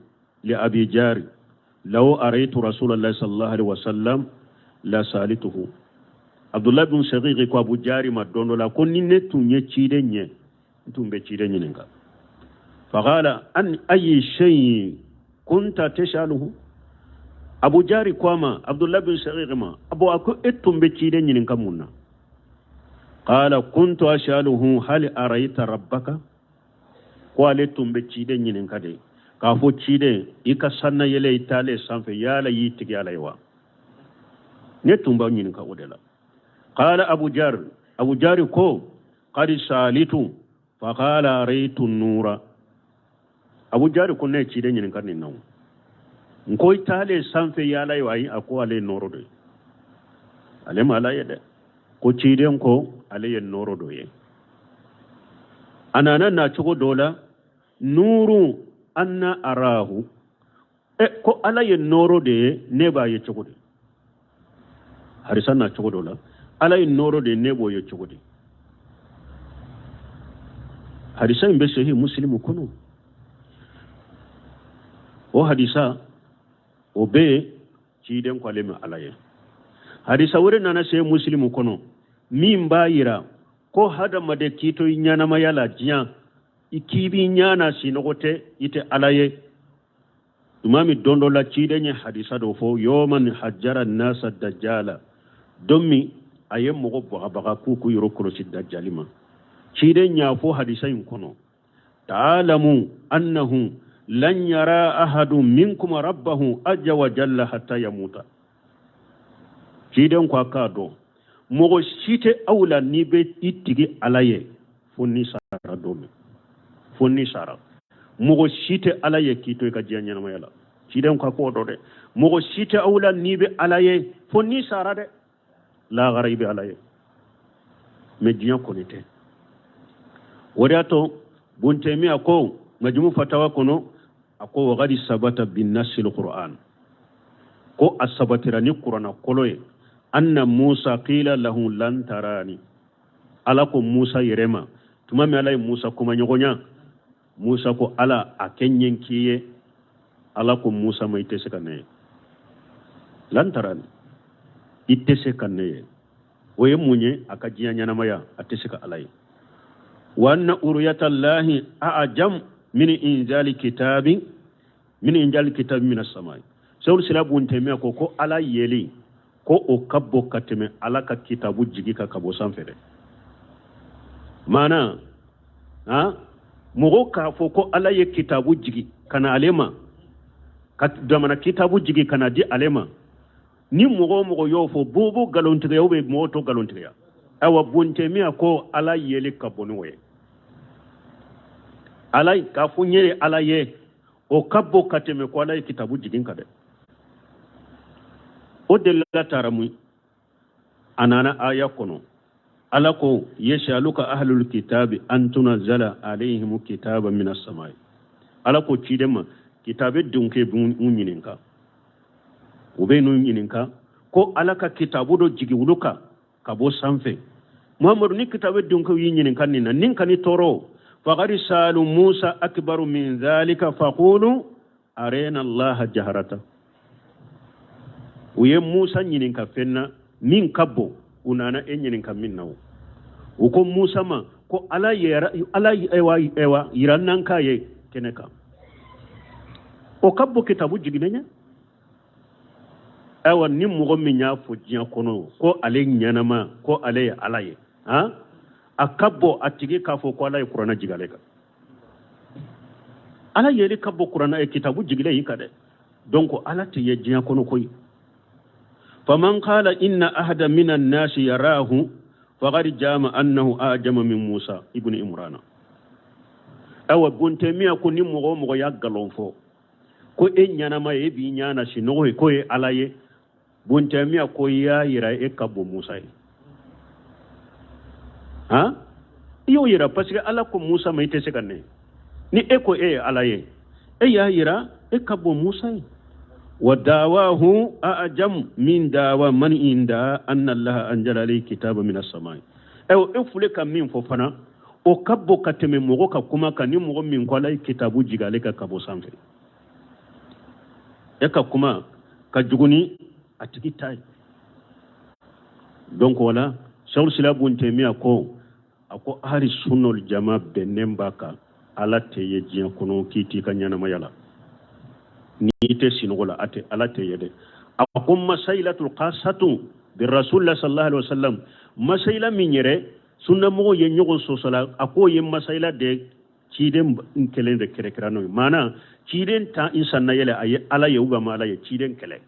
li Abi Jari law araytu Rasulallah sallallahu alaihi wasallam la salituhu. Abdullah ibn Shaqiq ko Abu Jari ma don dɔ la ko ni ne tun ye ciden ye, n tun bɛ ciden ɲininka. Faqala an ayi shay'in kunta tashaluhu. Abu Jari ko a ma, Abdullah bin Shaqiq ma, abo a ko e tun bɛ ciden ɲininka mun na? Qala kuntu ashaluhu hal arayta rabbaka. Ko ale tun bɛ ciden ɲininka de k'a fɔ ciden i ka sanna yɛlɛ i taalen sanfɛ yala y'i tigi Ala ye wa? Ne tun b'a ɲininka o de la. Qala Abu Jar, Abu Jari ko qad salitu fa qala araytu nura. Abu Jari ko ne ye ciden ɲininka nin na o, n ko i taalen sanfɛ yala ye wa? Ayi, a ko ale ye nɔɔrɔ dɔ ye, ale ma Ala ye dɛ. Ko ciden ko ale ye nɔɔrɔ dɔ ye. A nana na cogo dɔ la, nuru anna arahu, ko Ala ye nɔɔrɔ de ye, ne b'a ye cogo di? Harisa na cogo dɔ la, Ala ye nɔɔrɔ de ye, ne b'o ye cogo di? Hadisa in bɛ Sahih Muslim kɔnɔ. O hadisa o bɛ yen, ciden ko ale ma Ala ye. Hadisa wɛrɛ nana Sahih Muslim kɔnɔ min b'a yira ko hadamaden k'i to i ɲɛnamaya la diɲɛ, i k'i b'i ɲɛ na sinɔgɔ tɛ, i tɛ Ala ye. Tuma min don dɔ la ciden ye hadisa dɔ fɔ, yawman hajjara nasa dajjala, don min a ye mɔgɔ bagabaga k'u k'u yɔrɔ kɔlɔsi dajjali ma. Ciden y'a fɔ hadisa in kɔnɔ, ta'alamu annahu lan yara ahadun minkum rabbahu azza wa jalla hatta yamuta. Ciden ko a k'a dɔn mɔgɔ si tɛ aw la n'i bɛ i tigi Ala ye fo ni sara don min, fo ni sara. Mɔgɔ si tɛ Ala ye k'i to i ka diɲɛ ɲɛnamaya la. Ciden ko a k'o dɔn dɛ, mɔgɔ si tɛ aw la n'i bɛ Ala ye fo ni sara dɛ, lahara i bɛ Ala ye, mais diɲɛ kɔni tɛ. O de y'a to Bun Taymiya ko Majmu Fatawa kɔnɔ, a ko wa qad sabata bin nasil Qur'an, ko a sabatira ni kuranna kɔlɔ ye, anna Musa qila lahu lan tarani. Ala ko Musa yɛrɛ ma tuma min Ala ye Musa kumaɲɔgɔnya, Musa ko Ala a kɛ ɲɛ k'i ye. Ala ko Musa ma i tɛ se ka ne ye, lan tarani, i tɛ se ka ne ye. O ye mun ye? A ka diɲɛ ɲɛnamaya a tɛ se ka Ala ye. Wa anna uruyatallahi a'jam min inzali kitabi min inzali kitabi min as-samai. Sɛkul Islam Bun Taymiya ko ko Ala yeli ko o ka bon ka tɛmɛ Ala ka kitabu jigi kan ka bɔ sanfɛ dɛ. Maana han mɔgɔ k'a fɔ ko Ala ye kitabu jigi ka na ale ma, ka jamana kitabu jigi ka na di ale ma, ni mɔgɔ o mɔgɔ y'o fɔ bobo nkalontigiya ou bien mɔgɔ to nkalontigiya. Ayiwa Bun Taymiya ko Ala yeli ka bon n'o ye. Ala k'a fɔ n ye Ala ye o ka bon ka tɛmɛ ko Ala ye kitabu jigin kan dɛ. O delila taara mun a nana aya kɔnɔ, Ala ko yasaluka ahlul kitabi an tunazala alayhim kitaba minas samai. Ala ko ciden ma kitabe dunke b'u ɲininka. U bɛ n'u ɲininka ko Ala ka kitabu dɔ jigi olu kan ka bɔ sanfɛ. Muhamadu, ni kitabu denkɛw y'i ɲininka nin na, nin kan'i tɔɔrɔ. Faqad salu Musa akbaru min dhalika faqulu arena Allaha jaharata. U ye Musa ɲininka fɛn na min ka bon, u nana e ɲininka min na. O u ko Musa ma ko Ala yɛrɛ, Ala ewa ewa yira n'an k'a ye kɛnɛ kan, o ka bon kitabu jiginnen ɲɛ. Ayiwa, ni mɔgɔ min y'a fɔ diɲɛ kɔnɔ ko ale ɲɛnama, ko ale ye Ala ye, han, a ka bon a tigi k'a fɔ ko Ala ye kuranɛ jigin ale kan. Ala yeli ka bon kuranɛ ye kitabu jigilen y'i kan dɛ. Donc Ala tɛ ye diɲɛ kɔnɔ koyi. Faman qala inna ahada min annasi yarahu faqad jama annahu ajama min Musa ibn Imrana. Ayiwa, Bontemiya ko ni mɔgɔ o mɔgɔ y'a nkalon fɔ ko e ɲɛnama ye, e b'i ɲɛ na sinɔgɔ ye, k'o ye Ala ye, Bontemiya ko i y'a yira e ka bon Musa ye. Han, i y'o yira parce que Ala ko Musa ma i tɛ se ka ne. Ni e ko e ye Ala ye, e y'a yira e ka bon Musa ye. Wa dawahu a'jam min dawa man inda anna Allaha anzala alayhi kitaba min as-samai. Ayiwa, e fule ka min fɔ fana, o ka bon ka tɛmɛ mɔgɔ ka kuma kan, ni mɔgɔ min ko Ala ye kitabu jigin ale kan ka bɔ sanfɛ. E ka kuma ka jugu ni a tigi ta ye. Donc wala Shaykhul Islam Ibn Taymiyyah ko, a ko ahli sunna wal jama bɛnnen b'a kan, Ala tɛ ye diɲɛ kɔnɔ k'i t'i ka ɲɛnamaya la, n'i tɛ sinɔgɔ la, a tɛ, Ala tɛ ye dɛ. A ko masailatul qasatu bi rasulillah sallallahu alaihi wasallam, masayila min yɛrɛ sunnamɔgɔw ye ɲɔgɔn sɔsɔ la, a k'o ye masayila de ciden kelen de kɛrɛkɛrɛ n'o ye, maana ciden ta in sanna yɛlɛ a ye Ala ye ou bien ma Ala ye, ciden kɛlɛ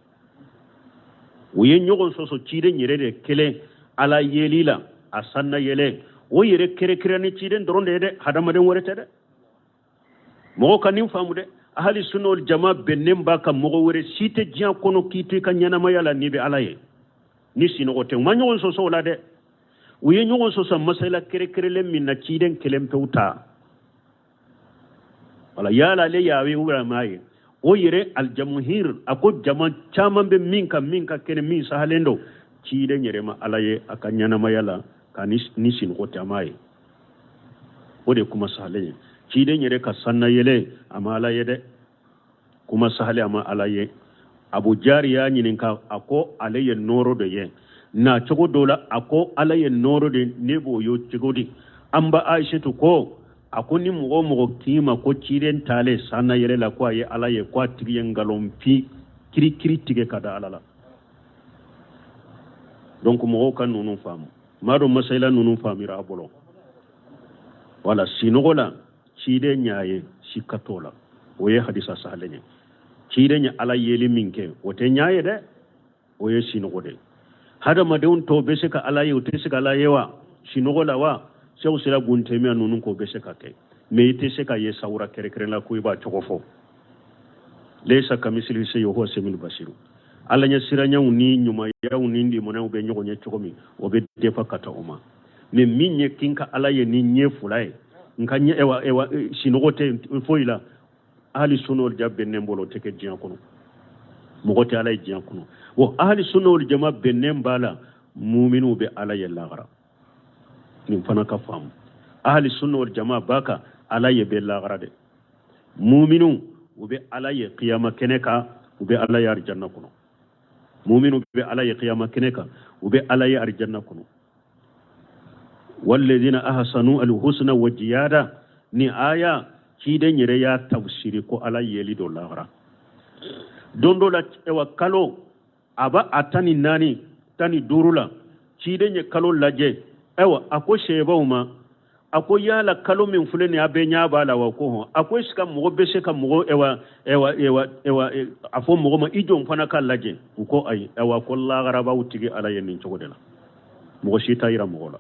u ye ɲɔgɔn sɔsɔ ciden yɛrɛ de kelen Ala yeli la a sanna yɛlɛ, o yɛrɛ kɛrɛkɛrɛ ni ciden dɔrɔn de ye dɛ, hadamaden wɛrɛ tɛ dɛ. Mɔgɔ ka nin faamu dɛ. Ahali sunna wal jama bɛnnen b'a kan, mɔgɔ wɛrɛ si tɛ diɲɛ kɔnɔ k'i to i ka ɲɛnamaya la n'i bɛ Ala ye ni sinɔgɔ tɛ. U ma ɲɔgɔn sɔsɔ o la dɛ. U ye ɲɔgɔn sɔsɔ masala kɛrɛkɛrɛlen min na, ciden kelen pewu ta wala yala ale y'a ye ou bien a m'a ye, o yɛrɛ aljamuhir, a ko jama caman bɛ min kan, min ka kɛnɛ, min sahalen don, ciden yɛrɛ ma Ala ye a ka ɲɛnamaya la ka ni sinɔgɔ tɛ, a m'a ye. O de ye kuma sahalen ye. Ciden yɛrɛ ka sanna yɛlɛ, a ma Ala ye dɛ. Kuma sahalen, a ma Ala ye. Abu Jari y'a ɲininka, a ko ale ye nɔɔrɔ de ye na cogo dɔ la, a ko Ala ye nɔɔrɔ de, ne b'o ye cogo di? An ba Ayisetu ko, a ko ni mɔgɔ o mɔgɔ k'i ma ko ciden taalen sanna yɛlɛ la ko a ye Ala ye, ko a tigi ye nkalon fi kirikiri tigɛ ka da Ala la. Donc mɔgɔw ka ninnu faamu, m'a dɔn masayila ninnu faamira a bolo. Wala sinɔgɔ la ciden y'a ye, sika t'o la, o ye hadisa sahalen ye. Ciden ye Ala yeli min kɛ, o tɛ ɲa ye dɛ, o ye sinɔgɔ de ye. Hadamadenw tɔw bɛ se ka Ala ye, o tɛ se ka Ala ye wa sinɔgɔ la wa? Sɛw sera Buntemiya ninnu k'o bɛ se ka kɛ, mais i tɛ se ka ye sawura kɛrɛkɛrɛn la ko i b'a cogo fɔ. Laysa kamisilihi sey wa huwa samiul basiru. Ala ɲɛ siranyaw ni ɲumanyaw ni limanaw bɛ ɲɔgɔn ye cogo min, o bɛ defa ka taa o ma. Mais min ye kin ka Ala ye ni ɲɛ fila ye, nka ɲɛ ewa ewa sinɔgɔ tɛ foyi la, ahli sunna wal jama bɛnnen bolo, o tɛ kɛ diɲɛ kɔnɔ. Mɔgɔ tɛ Ala ye diɲɛ kɔnɔ. Wa ahli sunna wal jama bɛnnen b'a la, muminiw bɛ Ala ye lahara. Nin fana ka faamu, ahli sunna wal jama b'a kan, Ala ye bɛ lahara dɛ. Muminiw u bɛ Ala ye kiyama kɛnɛ kan, u bɛ Ala ye arijanna kɔnɔ. Muminiw bɛ Ala ye kiyama kɛnɛ kan, u bɛ Ala ye arijanna kɔnɔ. Walladina ahsanu alhusna wa jiyada, ni aya ciden yɛrɛ y'a tafsiri ko Ala yeli dɔ lahara. Don dɔ la, ewa kalo a b'a a 14, 15 la, ciden ye kalo lajɛ. Ayiwa, a ko sebaw ma, a ko yala kalo min filɛ nin ye, a bɛɛ ɲɛ b'a la wa? Ko hɔn. A ko est ce que mɔgɔ bɛ se ka mɔgɔ ewa ewa ewa ewa a fɔ mɔgɔ ma i jɔn fana k'a lajɛ? U ko ayi. Ayiwa, ko laharabaw tigi Ala ye nin cogo de la, mɔgɔ si t'a yira mɔgɔ la.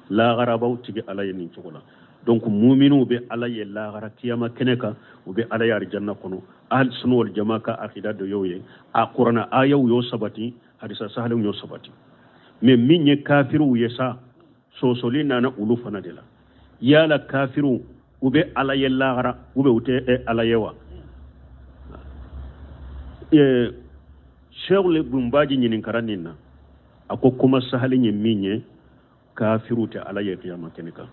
Laharabaw tigi Ala ye nin cogo la. Donc muminiw bɛ Ala ye lahara kiyama kɛnɛ kan, u bɛ Ala ye arijanna kɔnɔ. Ahli sunna wal jama ka akida dɔ y'o ye. A kuranna ayaw y'o sabati, hadisa sahalenw y'o sabati. Mais min ye kafiriw ye sa, sɔsɔli nana olu fana de la. Yala kafiriw u bɛ Ala ye lahara ou bien u tɛ Ala ye wa? Sɛkh Bunbaji ɲininkara nin na, a ko kuma sahali ye min ye, kafiru tɛ Ala ye kiyama kɛnɛ kan.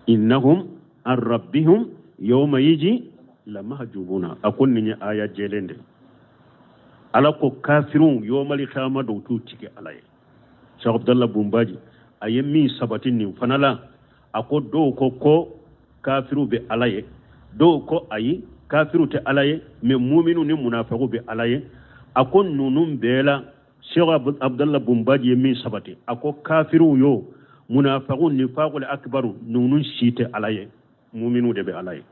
Innahum an rabbihum yawma yiji lamahjubuna. A ko nin ye aya jɛlen de. Ala ko kafiru yawmali kiyama dɔw t'u tigi Ala ye. Sɛkh Abdallah Bunbaji a ye min sabati nin fana la, a ko dɔw ko ko kafiru bɛ Ala ye, dɔw ko ayi, kafiru tɛ Ala ye, mais muminu ni munafiqu bɛ Ala ye. A ko ninnu bɛɛ la, Sɛkh Abdallah Bunbaji ye min sabati, a ko kafiru yo, munafiqu, nifaqul akbaru, ninnu si tɛ Ala ye, muminu de bɛ Ala ye.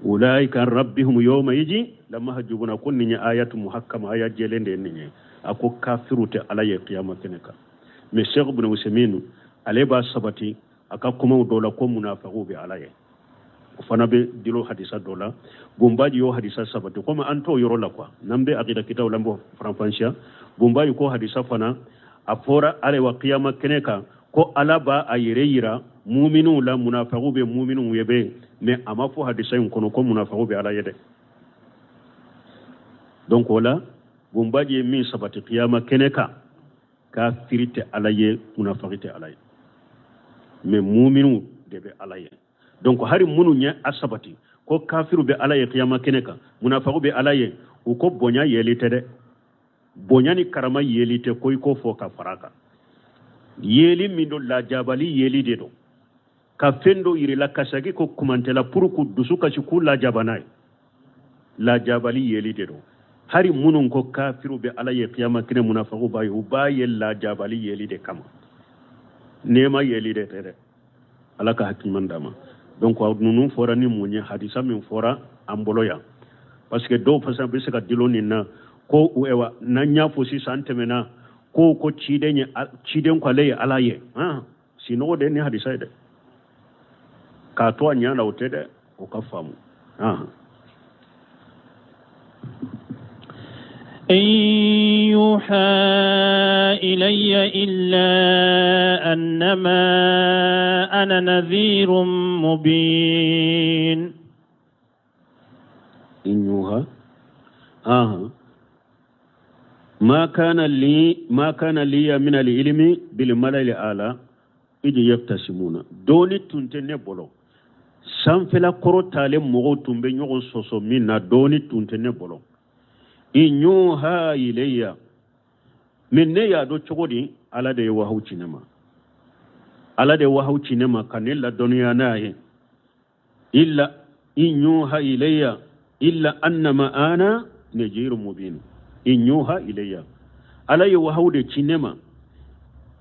Ulaika rabbihum yawma yiji lamahjubuna. Ko nin ye ayatu muhakkama, aya jɛlen de ye nin ye. A ko kafiru tɛ Ala ye kiyama kɛnɛ kan. Mais Sɛkh Ibn Usaymin ale b'a sabati a ka kumaw dɔ la ko munafiqu bɛ Ala ye. O fana bɛ dilo hadisa dɔ la. Bunbaji y'o hadisa sabati, komi an t'o yɔrɔ la quoi, n'an bɛ akida kitaw la, an b'o faranfasiya. Bunbaji ko hadisa fana a fɔra ayiwa kiyama kɛnɛ kan ko Ala b'a a yɛrɛ yira muminuw la, munafiqu bɛ muminuw ye bɛ, mais a ma fɔ hadisa in kɔnɔ ko munafiqu bɛ Ala ye dɛ. Donc o la, Bunbaji ye min sabati kiyama kɛnɛ kan, kafiri tɛ Ala ye, munafiki tɛ Ala ye, mais muminuw de bɛ Ala ye. Donc hari minnu ye a sabati ko kafiru bɛ Ala ye kiyama kɛnɛ kan, munafiqu bɛ Ala ye, u ko bonya yeli tɛ dɛ, bonya ni karama yeli tɛ, ko i k'o fɔ ka fara kan. Yeli min don, lajabali yeli de don, ka fɛn dɔ yirila ka sagi ko kumantɛla pour k'u dusu kasi k'u lajaba n'a ye, lajabali yeli de don. Hari minnu ko kafiru bɛ Ala ye kiyama kɛnɛ, munafiqu b'a ye, u b'a ye lajabali yeli de kama, nɛɛma yeli de tɛ dɛ. Ala ka hakiliman d'a ma. Donc ninnu fɔra ni mun ye? Hadisa min fɔra an bolo yan, parce que dɔw fana bɛ se ka dilo nin na ko ewa n'an y'a fɔ sisan, an tɛmɛna ko ciden ye, ciden ko ale ye Ala ye. Sinɔgɔ de ni hadisa ye dɛ, k'a to a ɲɛ la, o tɛ dɛ, o ka faamu. إن يوحى إلي إلا أنما أنا نذير مبين. إن يوحى ما كان لي من العلم بالملأ الأعلى إذ يختصمون. Dɔnni tun tɛ ne bolo, sanfɛla kɔrɔtalen mɔgɔw tun bɛ ɲɔgɔn sɔsɔ min na, dɔnni tun tɛ ne bolo. In yuha ilayya, mais ne y'a dɔn cogo di? Ala de ye wahaw ci ne ma, Ala de ye wahaw ci ne ma ka ne ladɔnniya n'a ye. Illa in yuha ilayya illa annama ana najiru mubin. In yuha ilayya, Ala ye wahaw de ci ne ma.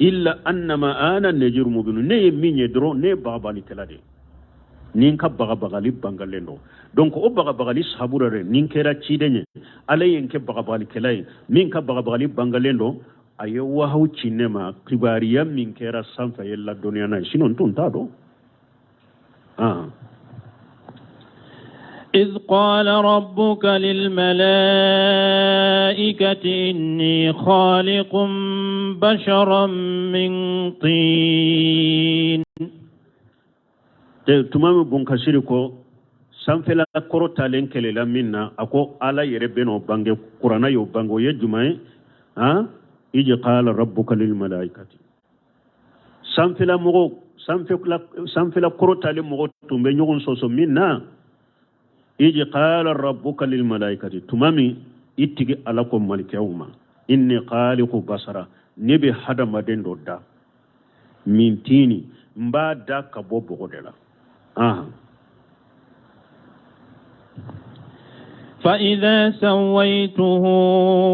Illa annama ana najiru mubin, ne ye min ye dɔrɔn, ne ye bagabalikɛla de ye, ni n ka bagabagali bangalen don. Donc o bagabagali sababu la dɛ, ni n kɛra ciden ye, Ala ye n kɛ bagabagalikɛla ye min ka bagabagali bangalen don. A ye wahaw ci ne ma, kibariya min kɛra sanfɛ, ye ladɔnniya n'a ye, sinon n tun t'a dɔn. إذ قال ربك للملائكة إني خالق بشرا من طين. Tuma min Bunkasiri ko sanfɛla kɔrɔtalen kɛlɛla min na, a ko Ala yɛrɛ bɛ n'o bange, Kuranna y'o bange. O ye jumɛn ye? Han, iji qala rabbuka lil malaikati, sanfɛla mɔgɔw, sanfɛla kɔrɔtalen mɔgɔw tun bɛ ɲɔgɔn sɔsɔ min na. Iji qala rabbuka lil malaikati, tuma min i tigi Ala ko malikɛw ma, inni khaliqu basara, ne bɛ hadamaden dɔ da, min tini, n b'a da ka bɔ bɔgɔ de la. Ahan. فإذا سويته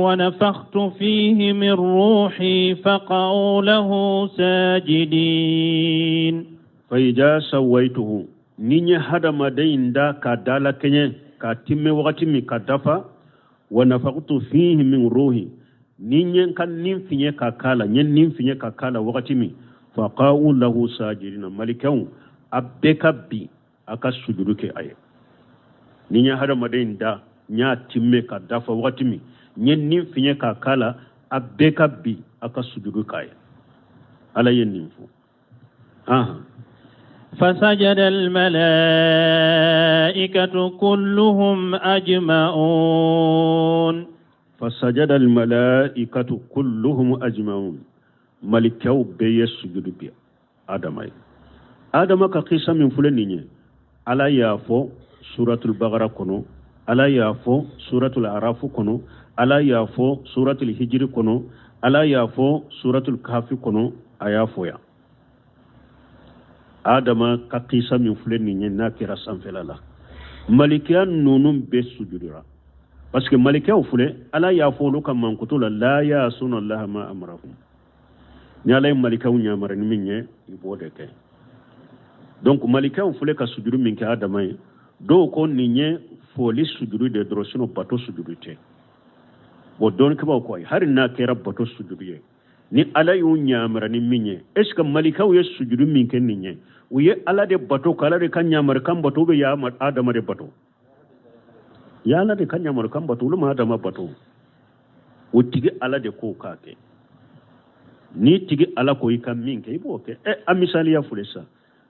ونفخت فيه من روحي فقعوا له ساجدين. فإذا سويته, ni n ye hadamaden in da k'a da la kɛɲɛ k'a timmɛ wagati min ka dafa, wa nafaktu fihi min ruhi, ni n ye n ka nin fiɲɛ ka k'a la, n ye nin fiɲɛ ka k'a la wagati min, faqa'u lahu sajidina, malikɛw a bɛɛ ka bin a ka sujudu kɛ a ye. Ni n ye hadamaden in da, n y'a timmɛ ka dafa wagati min, n ye nin fiɲɛ ka k'a la, a bɛɛ ka bin a ka sujudu k'a ye. Ala ye nin fɔ. Ahan. فسجد الملائكة كلهم أجمعون. فسجد الملائكة كلهم أجمعون. Malikaw bɛɛ ye sujudu bi Adama ye. Adama ka kisa min filɛ nin ye, Ala y'a fɔ suratul Bagara kɔnɔ, Ala y'a fɔ suratul Arafu kɔnɔ, Ala y'a fɔ suratul Hijiri kɔnɔ, Ala y'a fɔ suratul Kafi kɔnɔ, a y'a fɔ yan. Adama ka kisa min filɛ nin ye, n'a kɛra sanfɛla la, malikiya ninnu bɛɛ sujudura, parce que malikiyaw filɛ, Ala y'a fɔ olu ka mankutu la: la yasuna Allaha ma amarahum. Ni Ala ye malikaw ɲamara ni min ye, i b'o de kɛ. Donc malikaw filɛ ka sujuru min kɛ Adama ye, dɔw ko nin ye foli sujuru de dɔrɔn, sinon bato sujuru tɛ. Bon, dɔnnikɛbaaw ko ayi, hali n'a kɛra bato sujuru ye, ni Ala y'u ɲamara ni min ye, est ce que malikaw ye sujuru min kɛ nin ye, u ye Ala de bato ka Ala de ka ɲamarikan bato, ou bien ya Adama de bato? Ya Ala de ka ɲamarikan bato, olu ma Adama bato. O tigi Ala de ko k'a kɛ. Ni tigi Ala ko i ka min kɛ, i b'o kɛ. Ɛ, a misaliya filɛ sa,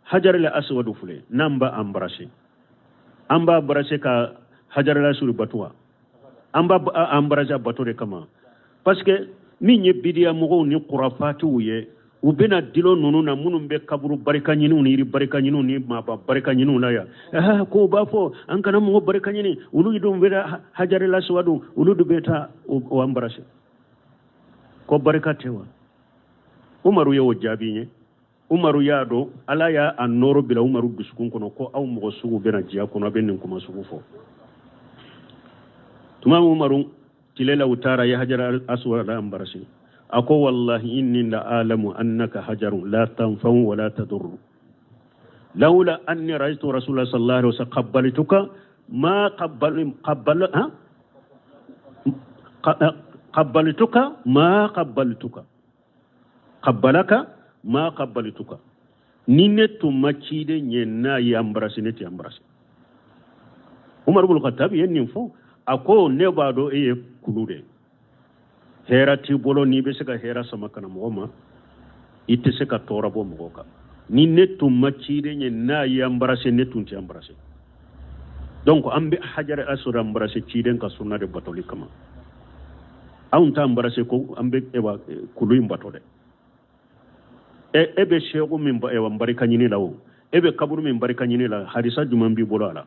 hajaril aswadu filɛ, n'an b'a embrasser, an b'a embrasser ka hajaril aswadu bato wa? An b'a embrasser bato de kama, parce que min ye bidiya mɔgɔw ni kurafatiw ye, u bɛna dilo ninnu na, minnu bɛ kaburu barika ɲiniw ni yiri barika ɲiniw ni maaba barika ɲiniw la yan, ko u b'a fɔ an kana mɔgɔ barika ɲini. Olu dun bɛ hajaril aswadu, olu dun bɛ taa o embrasser, ko barika tɛ wa? Umaru ye o jaabi ye. Umaru y'a dɔn Ala y'a a nɔɔrɔ bila Umaru dusukun kɔnɔ ko aw mɔgɔ sugu bɛna diɲɛ kɔnɔ, a bɛ nin kuma sugu fɔ. Tuma min Umaru tile la, u taara ye hajar aswad embrasser, a ko: wallahi inni la alamu annaka hajarun la tanfa'u wa la tadurru, lawla anni ra'aytu rasulullah sallallahu alaihi wasallam qabbaltuka ma qabbal qabbal ha qabbaltuka ma qabbaltuka qabbalaka ma qabbaltuka. Ni ne tun ma ciden ye n'a ye embrasser, ne tɛ embrasser. Umar ibn Khattab ye nin fɔ, a ko ne b'a dɔn e ye kulu de, hɛrɛ t'i bolo, n'i bɛ se ka hɛrɛ sama ka na mɔgɔ ma, i tɛ se ka tɔɔrɔ bɔ mɔgɔ kan. Ni ne tun ma ciden ye n'a ye embrasser, ne tun tɛ embrasser. Donc an bɛ hajar aswad embrasser ciden ka sunna de batoli kama. Anw t'a embrasser ko an bɛ ewa kulu in bato dɛ. E bɛ seku min ewa barika ɲini la, o e bɛ kaburu min barika ɲini la, hadisa jumɛn b'i bolo a la?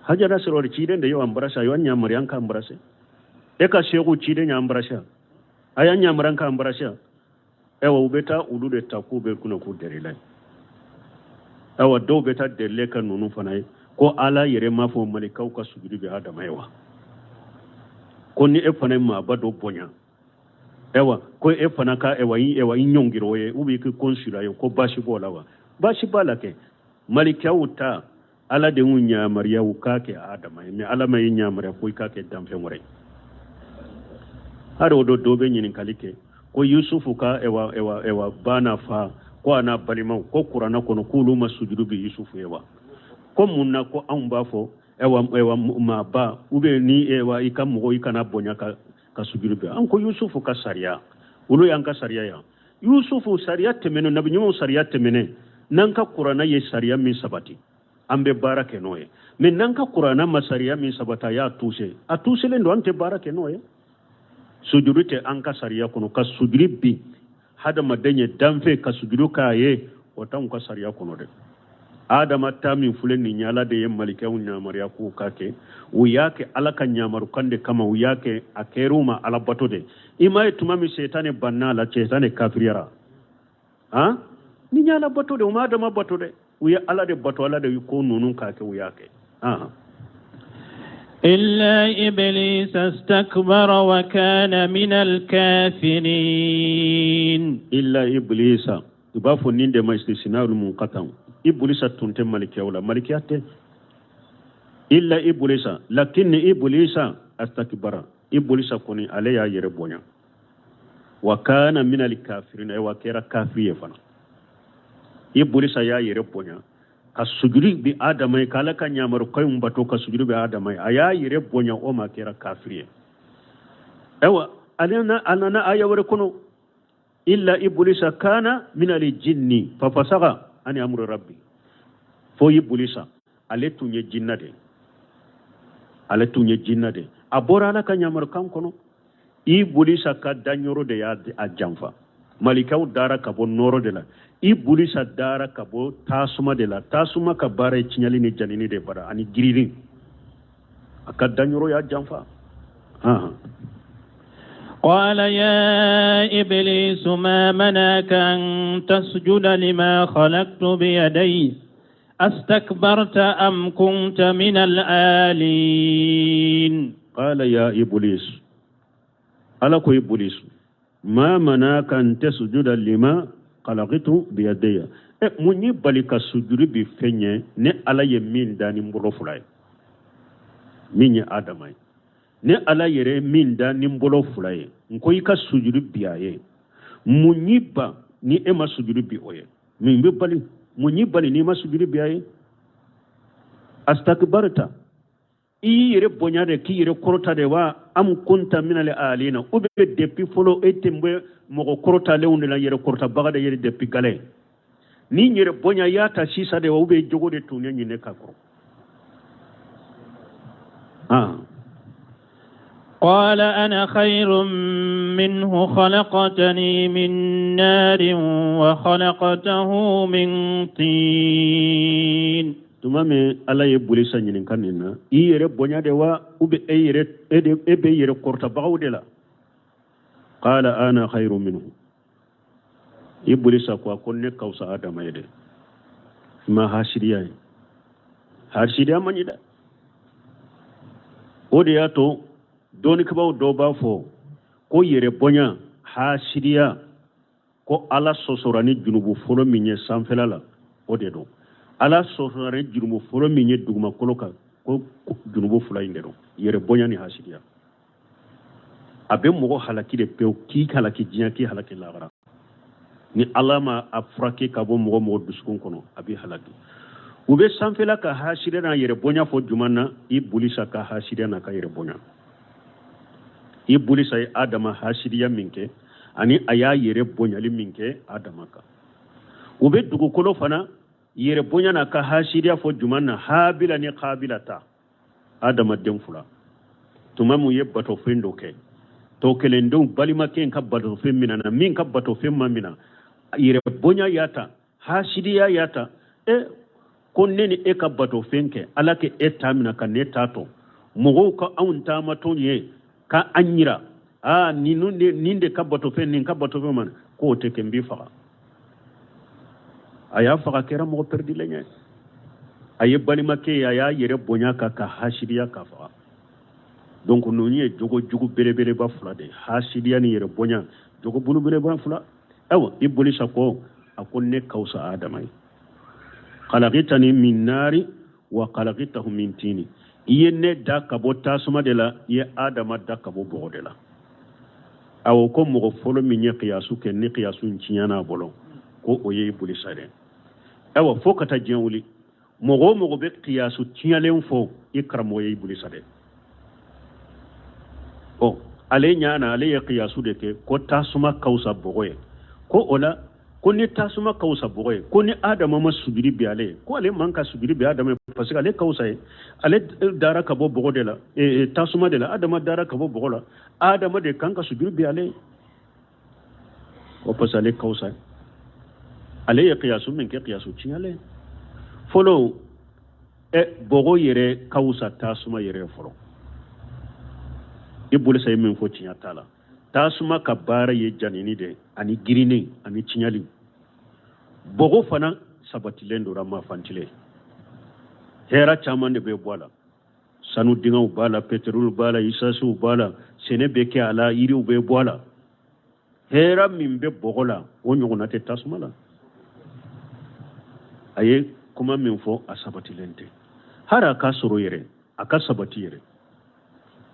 Hajar aswad ciden de y'o embrasser, a y'o ɲamari an ka embrasser. E ka seku ciden y'a embrasser, a y'a ɲamari an ka embrasser. Ayiwa, u bɛ taa olu de ta k'u bɛ kunna k'u dɛrɛla ye. Ayiwa, dɔw bɛ taa dɛrɛlɛ kɛ ninnu fana ye ko Ala yɛrɛ m'a fɔ malikaw ka sujudi bɛ Adama ye wa? Ko ni e fana ye maaba dɔ bonya, ayiwa, ko e fana ka ewa i ewa i ɲɔngiri o ye, ou bien i kɔnsira ye, ko baasi b'o la wa? Baasi b'a la kɛ. Malikaw ta, Ala de y'u ɲamariya u k'a kɛ Adama ye, mais Ala ma ye ɲamariya ko i k'a kɛ danfɛn wɛrɛ ye. Hali o dɔ bɛ ɲininkali kɛ ko Yusufu ka ewa ewa ewa ba n'a fa, ko a n'a balimaw, ko kuranna kɔnɔ k'olu ma sujudu bi Yusufu ye wa? Ko mun na ko anw b'a fɔ ewa ewa maaba ou bien ni ewa i ka mɔgɔ i kana bonya ka sujudu bi an? Ko Yusufu ka sariya, olu y'an ka sariya yan. Yusufu sariya tɛmɛnen, nabi ɲumanw sariya tɛmɛnen, n'an ka kuranna ye sariya min sabati, an bɛ baara kɛ n'o ye. Mais n'an ka kuranna ma sariya min sabati, a y'a tuuse, a tuuselen don, an tɛ baara kɛ n'o ye. Sujuru tɛ an ka sariya kɔnɔ. Ka sujuru bin hadamaden ye, danfɛ ka sujuru k'a ye, o t'anw ka sariya kɔnɔ dɛ. Adama ta min filɛ nin ye, Ala de ye malikɛw ɲamariya k'u k'a kɛ, u y'a kɛ Ala ka ɲamarukan de kama, u y'a kɛ, a kɛr'u ma Ala bato de. I m'a ye tuma min setane banna a la, setane kafiriyara, han, ni ye Ala bato de, u ma Adama bato dɛ, u ye Ala de bato. Ala de ye ko ninnu k'a kɛ, u y'a kɛ. إلا إبليس استكبر وكان من الكافرين. إلا إبليس, u b'a fɔ nin de ma istisinaul munqatan. Iblisa tun tɛ malikiyaw la, malikiya tɛ. Illa iblisa, lakin iblisa astakbara, iblisa kɔni ale y'a yɛrɛ bonya, wa kana min alkafirin, wa kɛra kafiri ye fana. Iblisa y'a yɛrɛ bonya ka sujudi bi Adama ye, k'Ala ka ɲamarukanw bato, ka sujudi bi Adama ye, a y'a yɛrɛ bonya, o ma kɛra kafiri ye. Ayiwa, a nana aya wɛrɛ kɔnɔ: illa iblisa kana min aljinni fafasaga. an amri rabbi. Fo Ibulisa ale tun ye jinna de, ale tun ye jinna de, a bɔra Ala ka yamarukan kɔnɔ. Ibulisa ka danyɔrɔ de y'a a janfa. Malikaw dara ka bɔ nɔɔrɔ de la, Ibulisa dara ka bɔ tasuma de la. Tasuma ka baara ye tiɲɛli ni janini de bara ani girinni. A ka danyɔrɔ y'a janfa. قال يا إبليس ما منعك أن تسجد لما خلقت بيدي أستكبرت أم كنت من العالين. قال يا إبليس، Ala ko Iblis، ما منعك أن تسجد لما خلقت بيدي. E mun y'i bali ka sujudi bi fɛn ye ne Ala ye min da ni n bolo fila ye, min ye Adama ye, ne Ala yɛrɛ ye min da ni n bolo fila ye, n ko i ka sujudi bi a ye, mun y'i ban ni e ma sujudi bi o ye? Min bɛ bali, mun y'i bali n'i ma sujudi bi a ye? أستكبرت, i y'i yɛrɛ bonya de, k'i yɛrɛ kɔrɔta de wa? أم كنت من العالين, ou bien depuis fɔlɔ e tun bɛ mɔgɔ kɔrɔtalenw de la, yɛrɛ kɔrɔtabaga de yɛrɛ depuis galɛ ni yɛrɛ bonya y'a ta sisan de wa, ou bien jogo de tun ye ɲinɛ ka kɔrɔ ah. قال أنا خير منه خلقتني من نار وخلقته من طين. Tuma min Ala ye Bulisa ɲininka nin na, i yɛrɛ bonya de wa, ou bien e yɛrɛ e de e bɛ yɛrɛ kɔrɔtabagaw de la? قال أنا خير منه. I Bulisa ko a ko ne ka fisa Adama ye dɛ. Ma hasidiya ye, hasidiya man ɲi dɛ. O de y'a to dɔnnikɛbaaw dɔw b'a fɔ ko yɛrɛ bonya, hasidiya, ko Ala sɔsɔra ni junubu fɔlɔ min ye sanfɛla la, o de don. Ala sɔsɔra ni jurumu fɔlɔ min ye dugumakolo kan, ko junubu fila in de don, yɛrɛ bonya ni hasidiya. A bɛ mɔgɔ halaki de pewu, k'i halaki diɲɛ, k'i halaki lahara. Ni Ala ma a furakɛ ka bɔ mɔgɔ mɔgɔ dusukun kɔnɔ, a bɛ halaki. U bɛ sanfɛla ka hasidiya n'a yɛrɛ bonya fɔ juma na, i Bulisa ka hasidiya n'a ka yɛrɛ bonya. I Bulisa ye Adama hasidiya min kɛ ani a y'a yɛrɛ bonyali min kɛ Adama kan. U bɛ dugukolo fana yɛrɛ bonya n'a ka hasidiya fɔ juma na, Habila ni Kabila ta, Adama den fila. Tuma mun ye batofɛn dɔ kɛ, tɔ kelendenw balimakɛ in ka batofɛn minɛ na, min ka batofɛn ma minɛ, yɛrɛ bonya y'a ta, hasidiya y'a ta. E ko ne ni e ka batofɛn kɛ, Ala kɛ e ta minɛ ka ne ta to, mɔgɔw ka anw taamatɔ ye ka an yira aa ninnu de, nin de ka batofɛn, nin ka batofɛn ma, k'o tɛ kɛ, n b'i faga. A y'a faga, kɛra mɔgɔ pɛrɛdilen ye. A ye balimakɛ ye, a y'a yɛrɛ bonya ka hasidiya ka faga. Donc ninnu ye jogo jugu belebeleba fila de ye, hasidiya ni yɛrɛ bonya, jogo belebeleba fila. Ayiwa, i Bolisa ko a ko ne ka fisa Adama ye. خلقتني من نار وخلقته من طين. I ye ne da ka bɔ tasuma de la, i ye Adama da ka bɔ bɔgɔ de la. Awɔ, ko mɔgɔ fɔlɔ min ye kiyasu kɛ ni kiyasu in tiɲɛna a bolo, ko o ye Ibulisa dɛ. Ayiwa, fo ka taa diɲɛ wuli, mɔgɔ o mɔgɔ bɛ kiyasu tiɲɛlen fɔ, i karamɔgɔ ye Ibulisa dɛ. Ɔ ale ɲana, ale ye kiyasu de kɛ ko tasuma ka fisa bɔgɔ ye, ko o la ko ni tasuma ka fisa bɔgɔ ye, ko ni Adama ma sujudi bi ale ye, ko ale man ka sujudi bi Adama ye, parce que ale ka fisa ye, ale dara ka bɔ bɔgɔ de la, tasuma de la, Adama dara ka bɔ bɔgɔ la, Adama de kan ka sujudi bi ale ye o, parce que ale ka fisa ye. Ale ye kiyasu min kɛ, kiyasu tiɲɛlen fɔlɔ. Ɛ bɔgɔ yɛrɛ ka fisa tasuma yɛrɛ ye fɔlɔ. I Bolisa ye min fɔ, tiɲɛ t'a la. Tasuma ka baara ye janini de ani girinni ani tiɲɛli. Bɔgɔ fana sabatilen don, ma fantilen, hɛrɛ caman de bɛ bɔ a la, sanu dingɛw b'a la, pétrole b'a la, isansiw b'a la, sɛnɛ bɛ kɛ a la, yiriw bɛ bɔ a la. Hɛrɛ min bɛ bɔgɔ la, o ɲɔgɔnna tɛ tasuma la. A ye kuma min fɔ, a sabatilen tɛ. Hali a ka sɔrɔ yɛrɛ, a ka sabati yɛrɛ,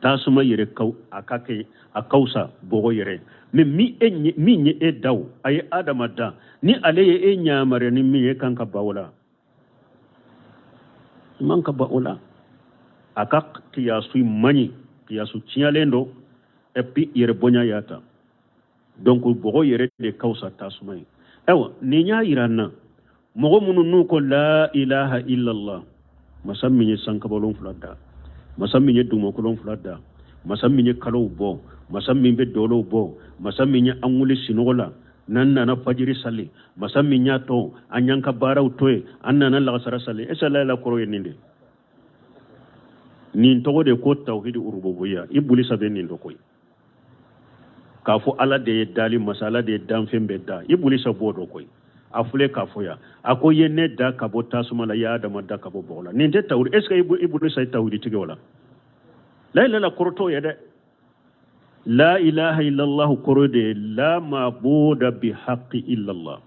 tasuma yɛrɛ kaw a ka kɛ a ka fisa bɔgɔ yɛrɛ. Mais min e min ye e da, o a ye Adama da, ni ale ye e ɲamariya ni min ye, kan ka ba o la, i man ka ba o la. A ka kiyasu man ɲi, kiyasu tiɲɛlen don. Et puis yɛrɛ bonya y'a ta. Donc bɔgɔ yɛrɛ de ka fisa tasuma ye. Ayiwa, nin y'a yira n na. Mɔgɔ minnu n'u ko la ilaha illallah, masa min ye sankabalonfila da, masa min ye dugumakolonfila da, masa min ye kalow bɔ, masa min bɛ dɔlɔw bɔ, masa min ye an wuli sinɔgɔ la n'an nana fajiri sali, masa min y'a to an y'an ka baaraw to yen, an nana lagasara sali. Est ce la ilaha kɔrɔ ye nin de? Nin tɔgɔ de ko tawhidi urububiya. Ibulisa bɛ nin dɔn koyi, k'a fɔ Ala de ye dali masa, Ala de ye danfɛn bɛɛ da. Ibulisa b'o dɔn koyi. A filɛ k'a fɔ yan, a ko ye ne da ka bɔ tasuma la, i ye Adama da ka bɔ bɔgɔ la. Nin tɛ tawhidi? Est ce que Ibulisa ye tawhidi tigi o la? La ilaha kɔrɔ t'o ye dɛ. La ilaha illallah kɔrɔ de ye la mabuda bi haqqi illallah,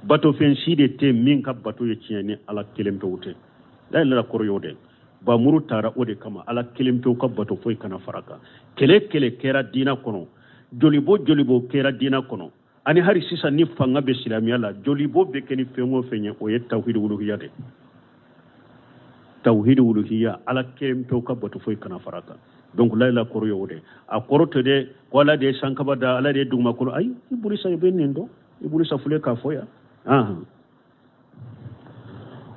batofɛn si de tɛ min ka bato ye tiɲɛ ni Ala kelen pewu tɛ. La ilaha kɔrɔ y'o de. Bamuru taara o de kama, Ala kelen pewu ka bato, foyi kana fara kan. Kɛlɛ kɛlɛ kɛra diinɛ kɔnɔ, jolibo jolibo kɛra diinɛ kɔnɔ, ani hali sisan ni fanga bɛ silamɛya la, jolibo bɛ kɛ ni fɛn o fɛn ye, o ye tawhidi wuluhiya de. Tawhidi wuluhiya, Ala kelen pewu ka bato, foyi kana fara kan. Donc la ilaha kɔrɔ ye o de. A kɔrɔ tɛ dɛ ko Ala de ye sankaba da, Ala de ye dugumakolo. Ayi, Ibulisa bɛ nin dɔn. Ibulisa filɛ k'a fɔ yan.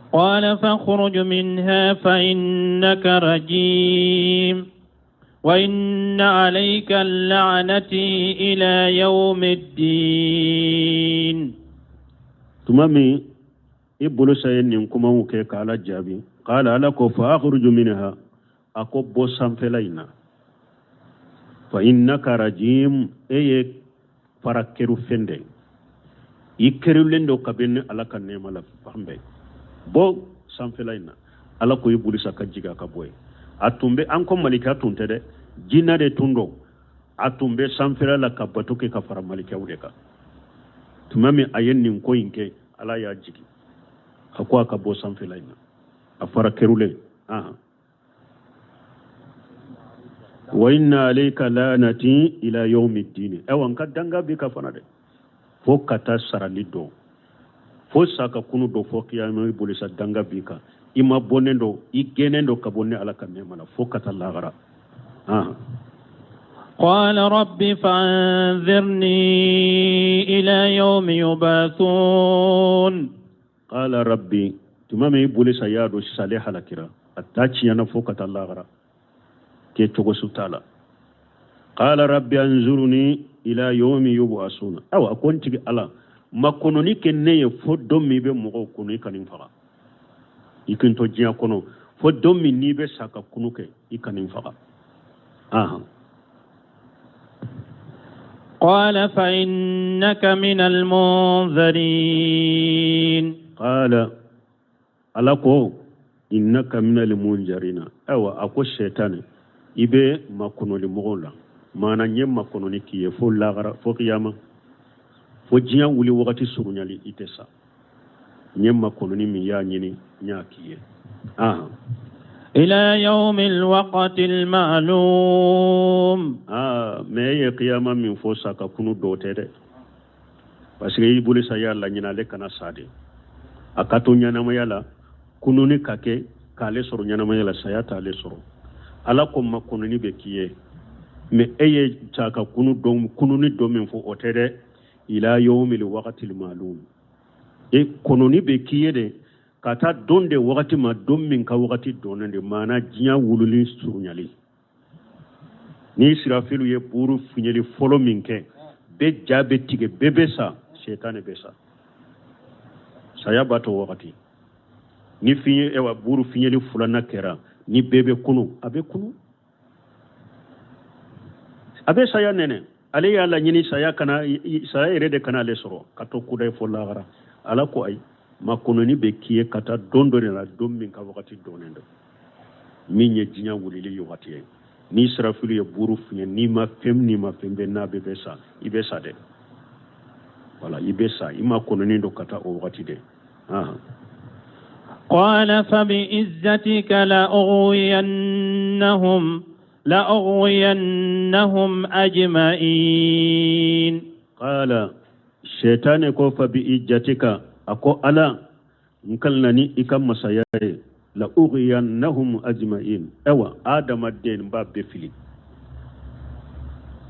قال فاخرج منها فإنك رجيم وإن عليك اللعنة إلى يوم الدين. Tuma min Ibulisa ye nin kumaw kɛ k'Ala jaabi, qala, Ala ko fa akhruju minha, a ko bɔ sanfɛla in na, fa innaka rajim, e ye fara keru fɛn de, i kerulen don kabini Ala ka nɛɛma la fan bɛɛ. Bɔ sanfɛla in na. Ala ko Ibulisa ka jigin a ka bɔ yen. A tun bɛ an ko malika tun tɛ dɛ, jinɛ de tun don. A tun bɛ sanfɛla la ka bato kɛ ka fara malikaw de kan. Tuma min a ye nin ko in kɛ, Ala y'a jigin, a ko a ka bɔ sanfɛla in na, a fara kerulen. Wa inna alayka lanati ila yawmi ddini. Ayiwa, n ka danga b'i kan fana dɛ, fo ka taa sarali dɔn, fo sa ka kunu dɔ, fo kiyama. Ibulisa, danga b'i kan, i ma bɔnnen don, i gɛnnen don ka bɔ ne Ala ka nɛɛma la fo ka taa lahara. قال رب فأنظرني إلى يوم يبعثون. قال ربي, tuma min Ibulisa y'a dɔn sisan ale halakira, a ta tiɲɛna fo ka taa lahara, kɛ cogo su t'a la. قال رب أنظرني إلى يوم يبعثون. Ayiwa, a ko n tigi Ala, makɔnɔni kɛ ne ye fo don min bɛ mɔgɔw kɔnɔ. I ka nin faga, i kin to diɲɛ kɔnɔ fo don min n'i bɛ sa ka kunu kɛ, i ka nin faga. Ahan. قال فإنك من المنظرين. قال, Ala ko إنك من المنظرين. Ayiwa, a ko sɛtanɛ, i bɛ makɔnɔli mɔgɔw la, maana n ye makɔnɔni k'i ye fo lagara, fo kiyama, fo diɲɛ wuli wagati surunyali, i tɛ sa. N ye makɔnɔni min y'a ɲini, n y'a k'i ye. Ahan. إلى يوم الوقت المعلوم. Aa, mais e ye kiyama min fɔ, sa ka kunu dɔw tɛ dɛ, parce que Ibulisa y'a laɲini ale kana sa de, a ka to ɲɛnamaya la, kununi ka kɛ k'ale sɔrɔ ɲɛnamaya la, saya t'ale sɔrɔ. Ala ko makɔnɔni bɛ k'i ye, mais e ye sa ka kunu dɔn, kununi dɔ min fɔ, o tɛ dɛ. إلى يوم الوقت المعلوم, e kɔnɔni bɛ k'i ye de ka taa don de wagati ma, don min ka wagati dɔnnen de, maana diɲɛ wululi surunyali. Ni Sirafilu ye buru fiɲɛli fɔlɔ min kɛ, bɛɛ ja bɛ tigɛ, bɛɛ bɛ sa, sɛtanɛ bɛ sa, saya b'a to wagati. Ni fiɲɛ, ewa, buru fiɲɛli filanan kɛra, ni bɛɛ bɛ kunu, a bɛ kunu, a bɛ saya nɛnɛ. Ale y'a laɲini saya kana, saya yɛrɛ de kana ale sɔrɔ, ka to kudayi fo lahara. Ala ko ayi, makɔnɔni bɛ k'i ye ka taa don dɔ de la, don min ka wagati dɔnnen don, min ye diɲɛ wulili wagati ye. Ni Sirafilu ye buru fiɲɛ, n'i ma fɛn, n'i ma fɛn bɛ n'a bɛɛ bɛ sa, i bɛ sa dɛ. Wala i bɛ sa, i ma kɔnɔni don ka taa o wagati de. قال فبعزتك لأغوينهم أجمعين. قال, sɛtanɛ ko فبعزتك, a ko Ala, n kalina ni i ka masaya ye, لأغوينهم أجمعين. Ayiwa, adamaden b'a bɛɛ fili.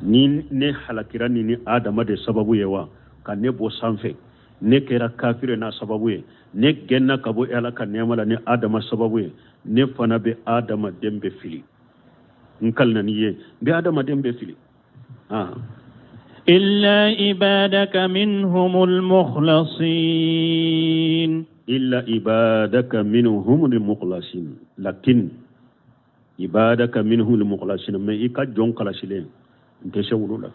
Ni ne halakira ni adama de sababu ye wa ka ne bɔ sanfɛ. Ne kɛra kafiri n'a sababu ye, ne gɛnna ka bɔ ala ka nɛɛma la ni adama sababu ye, ne fana bɛ adamaden bɛɛ fili. N kalina n'i ye, n bɛ adamaden bɛɛ fili. Illa ibadaka minhumul mukhlasin. Illa ibadaka minhumul mukhlasin, lakin ibadaka minhumul mukhlasin, mais i ka jɔn kalasilen n tɛ se olu la.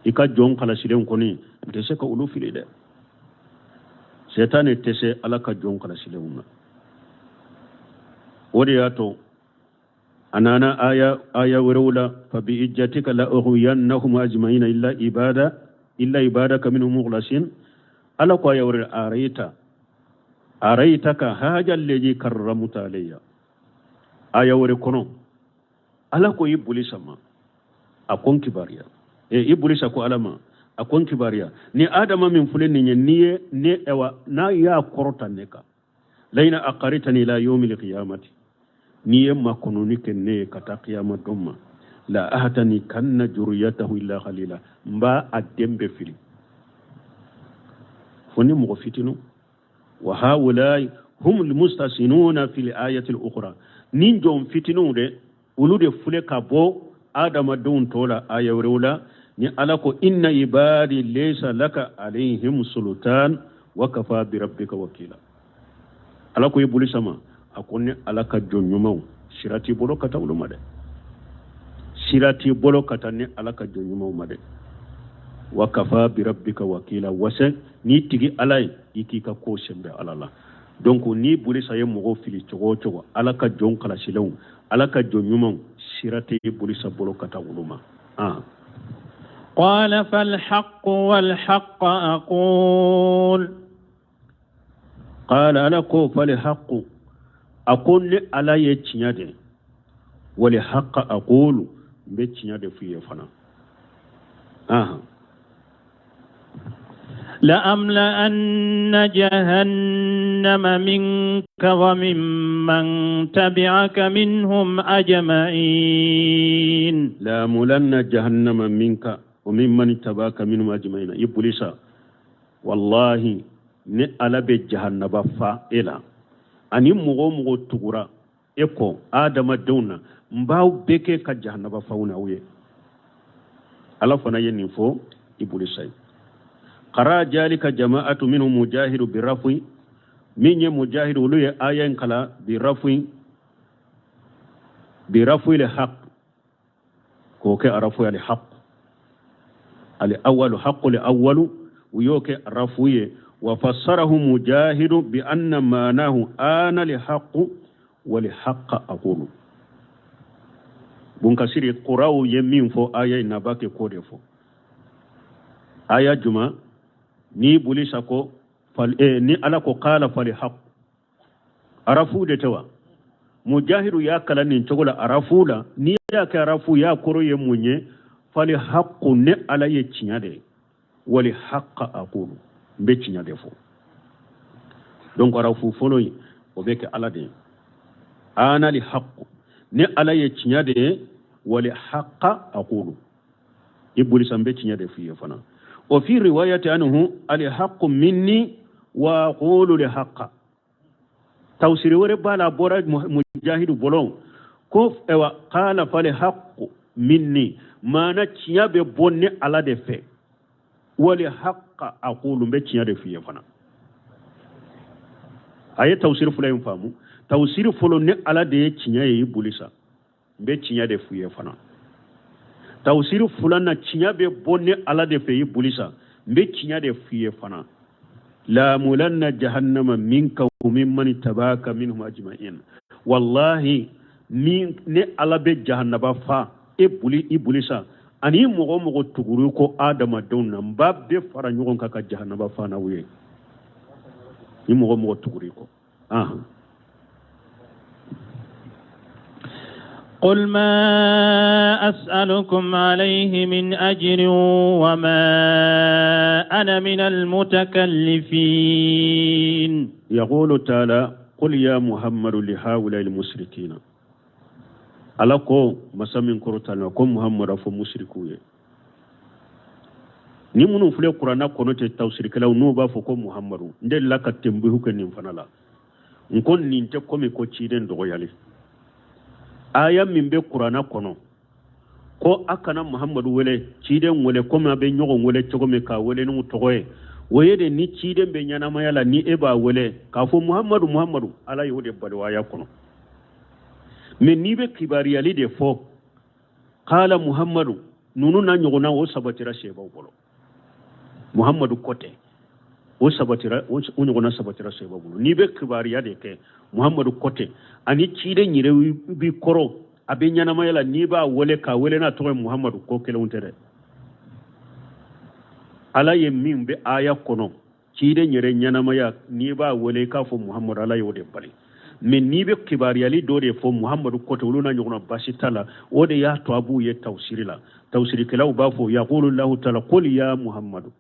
I ka jɔn kalasilen kɔni n tɛ se ka olu fili dɛ. Sɛtanɛ tɛ se ala ka jɔn kalasilenw na. O de y'a to a nana aya wɛrɛw la, fa bi ijjatika la ughwiyannahum ajma'ina illa ibada illa ibadaka minhum mukhlasin. Ala ko aya wɛrɛ, arayita arayitaka haja allazi karramuta alayya. Aya wɛrɛ kɔnɔ ala ko ibulisa ma, a ko n kibaruya. Ibulisa ko ala ma, a ko n kibaruya ni adama min filɛ nin ye, n'i ye ne ɛwa n'a y'a kɔrɔta ne kan, layina aqaritani ila yawmil qiyamati, n'i ye makɔnɔni kɛ ne ye ka taa kiyama don ma, la ahtani kanna juriyatahu illa qalila, n b'a a den bɛɛ fili fo ni mɔgɔ fitinu. Wa haulai hum almustasinuna fil ayati al-ukhra, ni jɔn fitininw de olu de filɛ ka bɔ adamadenw tɔ la aya wɛrɛw la, ni ala ko inna ibadi laysa laka alayhim sultan wa kafa bi rabbika wakila. Ala ko ibulisa ma, a ko ni ala ka jɔn ɲumanw sira t'i bolo ka taa olu ma dɛ, sira t'i bolo ka taa ni ala ka jɔn ɲumanw ma dɛ. Wa kafa bi rabbika wakila, wasa n'i tigi ala ye i k'i ka ko sɛnbɛ ala la. Donc ni ibulisa ye mɔgɔw fili cogo o cogo, ala ka jɔn kalasilenw, ala ka jɔn ɲumanw sira tɛ ibulisa bolo ka taa olu ma. Qala falhaqqu walhaqqa aqul. Qala ala ko falhaqqu, a ko ne ala ye tiɲɛ de, walhaqqa aqulu, n bɛ tiɲɛ de f'i ye fana. لأملأن جهنم منك وممن تبعك منهم أجمعين. لأملأن جهنم منك وممن تبعك منهم أجمعين. إبليس والله ni ala bɛ jahannaba fa e la ani mɔgɔ o mɔgɔ tugura e kɔ adamadenw na, n b'aw bɛɛ kɛ ka jahannaba faw n'aw ye. Ala fana ye nin fɔ Ibulisa ye. Qara jalika jama'atu minhum mujahidu birafwi, min ye mujahidu olu ye aya in kala birafwi, birafwi le haq, k'o kɛ arafu ale haq, ale awalu haqu le awalu, u y'o kɛ arafu ye. Wa fassarahu mujahidu bi anna ma'nahu ana li haqu wa li haqqa aqulu. Bunkasiri quraw ye min fɔ aya in na, b'a kɛ k'o de fɔ. Aya juma ni Ibulisa ko ni ala ko qala fali haq, arafu de tɛ wa? Mujahidu y'a kalan nin cogo la arafu la, n'i y'a kɛ arafu y'a kɔrɔ ye mun ye? Fali haqu, ne ala ye tiɲɛ de ye, wali haqqa aqulu, n bɛ tiɲɛ de fɔ. Donc arafu fɔlɔ in o bɛ kɛ ala de ye. Ana li haqu, ne ala ye tiɲɛ de ye, wali haqqa aqulu, Ibulisa n bɛ tiɲɛ de f'i ye fana. Wa fi riwayati anhu al haqqu minni wa aqulu li haqqa. Tawsiri wɛrɛ b'a la, a bɔra mujahidu bolo ko ewa qala fal haqqu minni, maana tiɲɛ bɛ bɔ ne ala de fɛ, wali haqqa aqulu, n bɛ tiɲɛ de f'i ye fana. A ye tawsiri fɔlɔ in faamu. Tawsiri fɔlɔ, ne ala de ye tiɲɛ ye, Ibulisa n bɛ tiɲɛ de f'i ye fana. Tawsiri filanan, tiɲɛ bɛ bɔ ne ala de fɛ, Ibulisa n bɛ tiɲɛ de f'i ye fana. Laamulanna jahannama minka wa mimman tabaka minhum ajma'in. Wallahi ni ne ala bɛ jahannaba fa e buli Ibulisa ani mɔgɔ o mɔgɔ tuguru ko adamadenw na, n b'a bɛɛ fara ɲɔgɔn kan ka jahannaba fa n'aw ye, ni mɔgɔ o mɔgɔ tuguru ko. قل ما أسألكم عليه من أجر وما أنا من المتكلفين. يقول تعالى قل يا محمد لهؤلاء المشركين. ala ko masa min kɔrɔtalen ko Muhammad a fɔ musirikuw ye. Ni minnu filɛ kuranna kɔnɔ tɛ tafsirikɛlaw n'u b'a fɔ ko Muhammadu, n delila ka tenbihu kɛ nin fana la. N ko nin tɛ komi ko ciden dɔgɔyali. Aya min bɛ kuranna kɔnɔ ko a kana Muhammadu wele, ciden wele komi a bɛ ɲɔgɔn wele cogo min k'a wele n'u tɔgɔ ye, o ye de ni ciden bɛ ɲɛnamaya la ni e b'a wele k'a fɔ Muhammadu Muhammadu, Ala y'o de bali o aya kɔnɔ. Mais n'i bɛ kibaruyali de fɔ kala Muhammadu ninnu n'a ɲɔgɔnna, o sabatira sebaw bolo. Muhammadu ko tɛ, o sabatira, o ɲɔgɔnna sabatira sebaw bolo. N'i bɛ kibaruya de kɛ Muhammadu ko tɛ, ani ciden yɛrɛ b'i kɔrɔ a bɛ ɲɛnamaya la, n'i b'a wele k'a wele n'a tɔgɔ ye Muhammadu, ko kelenw tɛ dɛ. Ala ye min bɛ aya kɔnɔ ciden yɛrɛ ɲɛnamaya, n'i b'a wele i k'a fɔ Muhammadu, Ala y'o de bali. Mais n'i bɛ kibaruyali dɔ de fɔ Muhammadu ko tɛ, olu n'a ɲɔgɔnna baasi t'a la. O de y'a to a b'u ye tafsiri la, tafsirikɛlaw b'a fɔ yaqulu lahu taala qul ya Muhammadu.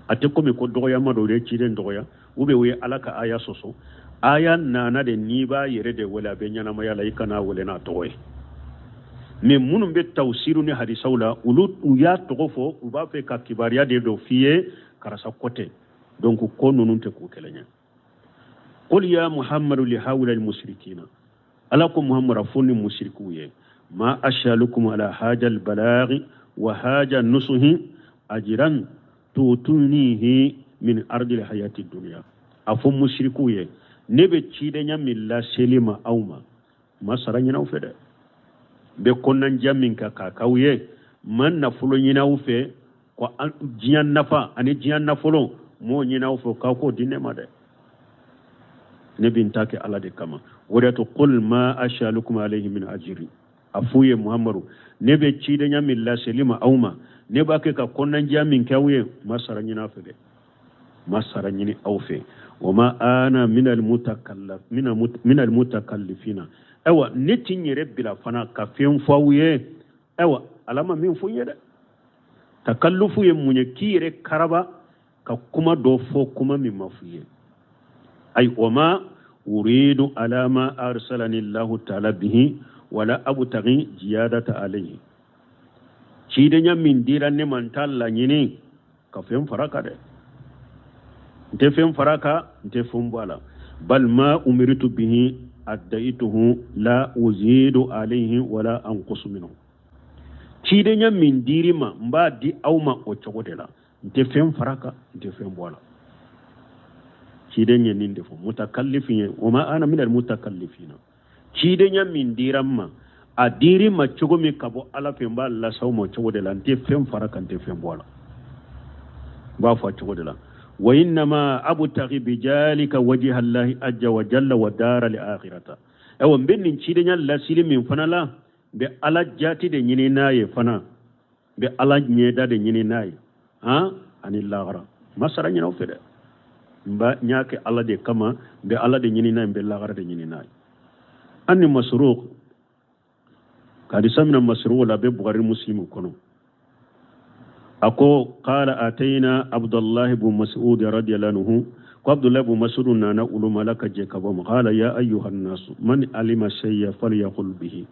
A tɛ komi ko dɔgɔyama dɔ ye ciden dɔgɔya ou bien o ye Ala ka aya sɔsɔ. Aya nana de n'i b'a yɛrɛ de wele a bɛ ɲɛnamaya la, i kan'a wele n'a tɔgɔ ye. Mais minnu bɛ tafsiru ni hadisaw la, olu u y'a tɔgɔ fɔ, u b'a fɛ ka kibaruya de dɔ f'i ye karisa ko tɛ. Donc ko ninnu tɛ ko kelen ye. Qul ya Muhammadu li hawla al mushrikina, Ala ko Muhammadu a fɔ ni musirikiw ye, ma ashalukum ala haja al balaghi wa haja nusuhi ajiran tutunihi min ardi al hayati dunya. A fɔ musirikiw ye, ne bɛ cidenya min laseli ma aw ma, ma sara ɲini aw fɛ dɛ. N bɛ kɔnɔnandiya min kɛ k'a k'aw ye, ma nafolo ɲini aw fɛ, ko diɲɛ nafa ani diɲɛ nafolo m'o ɲini aw fɛ k'aw k'o di ne ma dɛ. Ne bɛ n ta kɛ Ala de kama. O de y'a to qul ma ashalukum alayhi min ajiri, a f'u ye Muhammadu, ne bɛ cidenya min laseli ma aw ma, ne b'a kɛ ka kɔnɔnandiya min kɛ aw ye, ma sara ɲini aw fɛ dɛ, ma sara ɲini aw fɛ. Wa ma ana minal mutakallifina, ayiwa ne ti n yɛrɛ bila fana ka fɛn fɔ aw ye, ayiwa Ala ma min fɔ n ye dɛ. Takallufu ye mun ye? K'i yɛrɛ karaba ka kuma dɔ fɔ, kuma min ma f'i ye. Ayi wa ma uridu ala ma arsalani Allahu ta'ala bihi wala abtaghi ziyadata alayhi. Cidenya min dira ne ma, n t'a laɲini ka fɛn fara kan dɛ, n tɛ fɛn fara kan, n tɛ fɛn bɔ a la. Bal ma umiritu bihi addaituhu la uzidu alayhi wala anqusu minhu. Cidenya min dir'i ma, n b'a di aw ma o cogo de la, n tɛ fɛn fara kan, n tɛ fɛn bɔ a la. Ciden ye nin de fɔ mutakallifin ye, wa ma ana minal mutakallifina. Cidenya min dira n ma, a dir'i ma cogo min ka bɔ Ala fɛ, n b'a lase aw ma cogo de la, n tɛ fɛn fara kan, n tɛ fɛn bɔ a la, n b'a fɔ a cogo de la. Wa innama abtaghi bijalika wajha Allahi azza wa jalla wa dara al akhirata. Ayiwa n bɛ nin cidenya lasili min fana la, n bɛ Ala jati de ɲini n'a ye fana, n bɛ Ala ɲɛda de ɲini n'a ye, han, ani lahara. N ma sara ɲini aw fɛ dɛ, n b'a n y'a kɛ Ala de kama, n bɛ Ala de ɲini n'a ye, n bɛ lahara de ɲini n'a ye. An ni Masruq ka hadisa mina Masruq la, a bɛ Bukhari Muslim kɔnɔ. A ko qala atayna Abdullahi ibn Mas'ud radiyallahu anhu, ko Abdullahi ibn Mas'ud nana olu ma, Ala ka jɛ ka bɔ ma. Qala ya ayyuhan nasu man alima shay'a falyaqul bihi.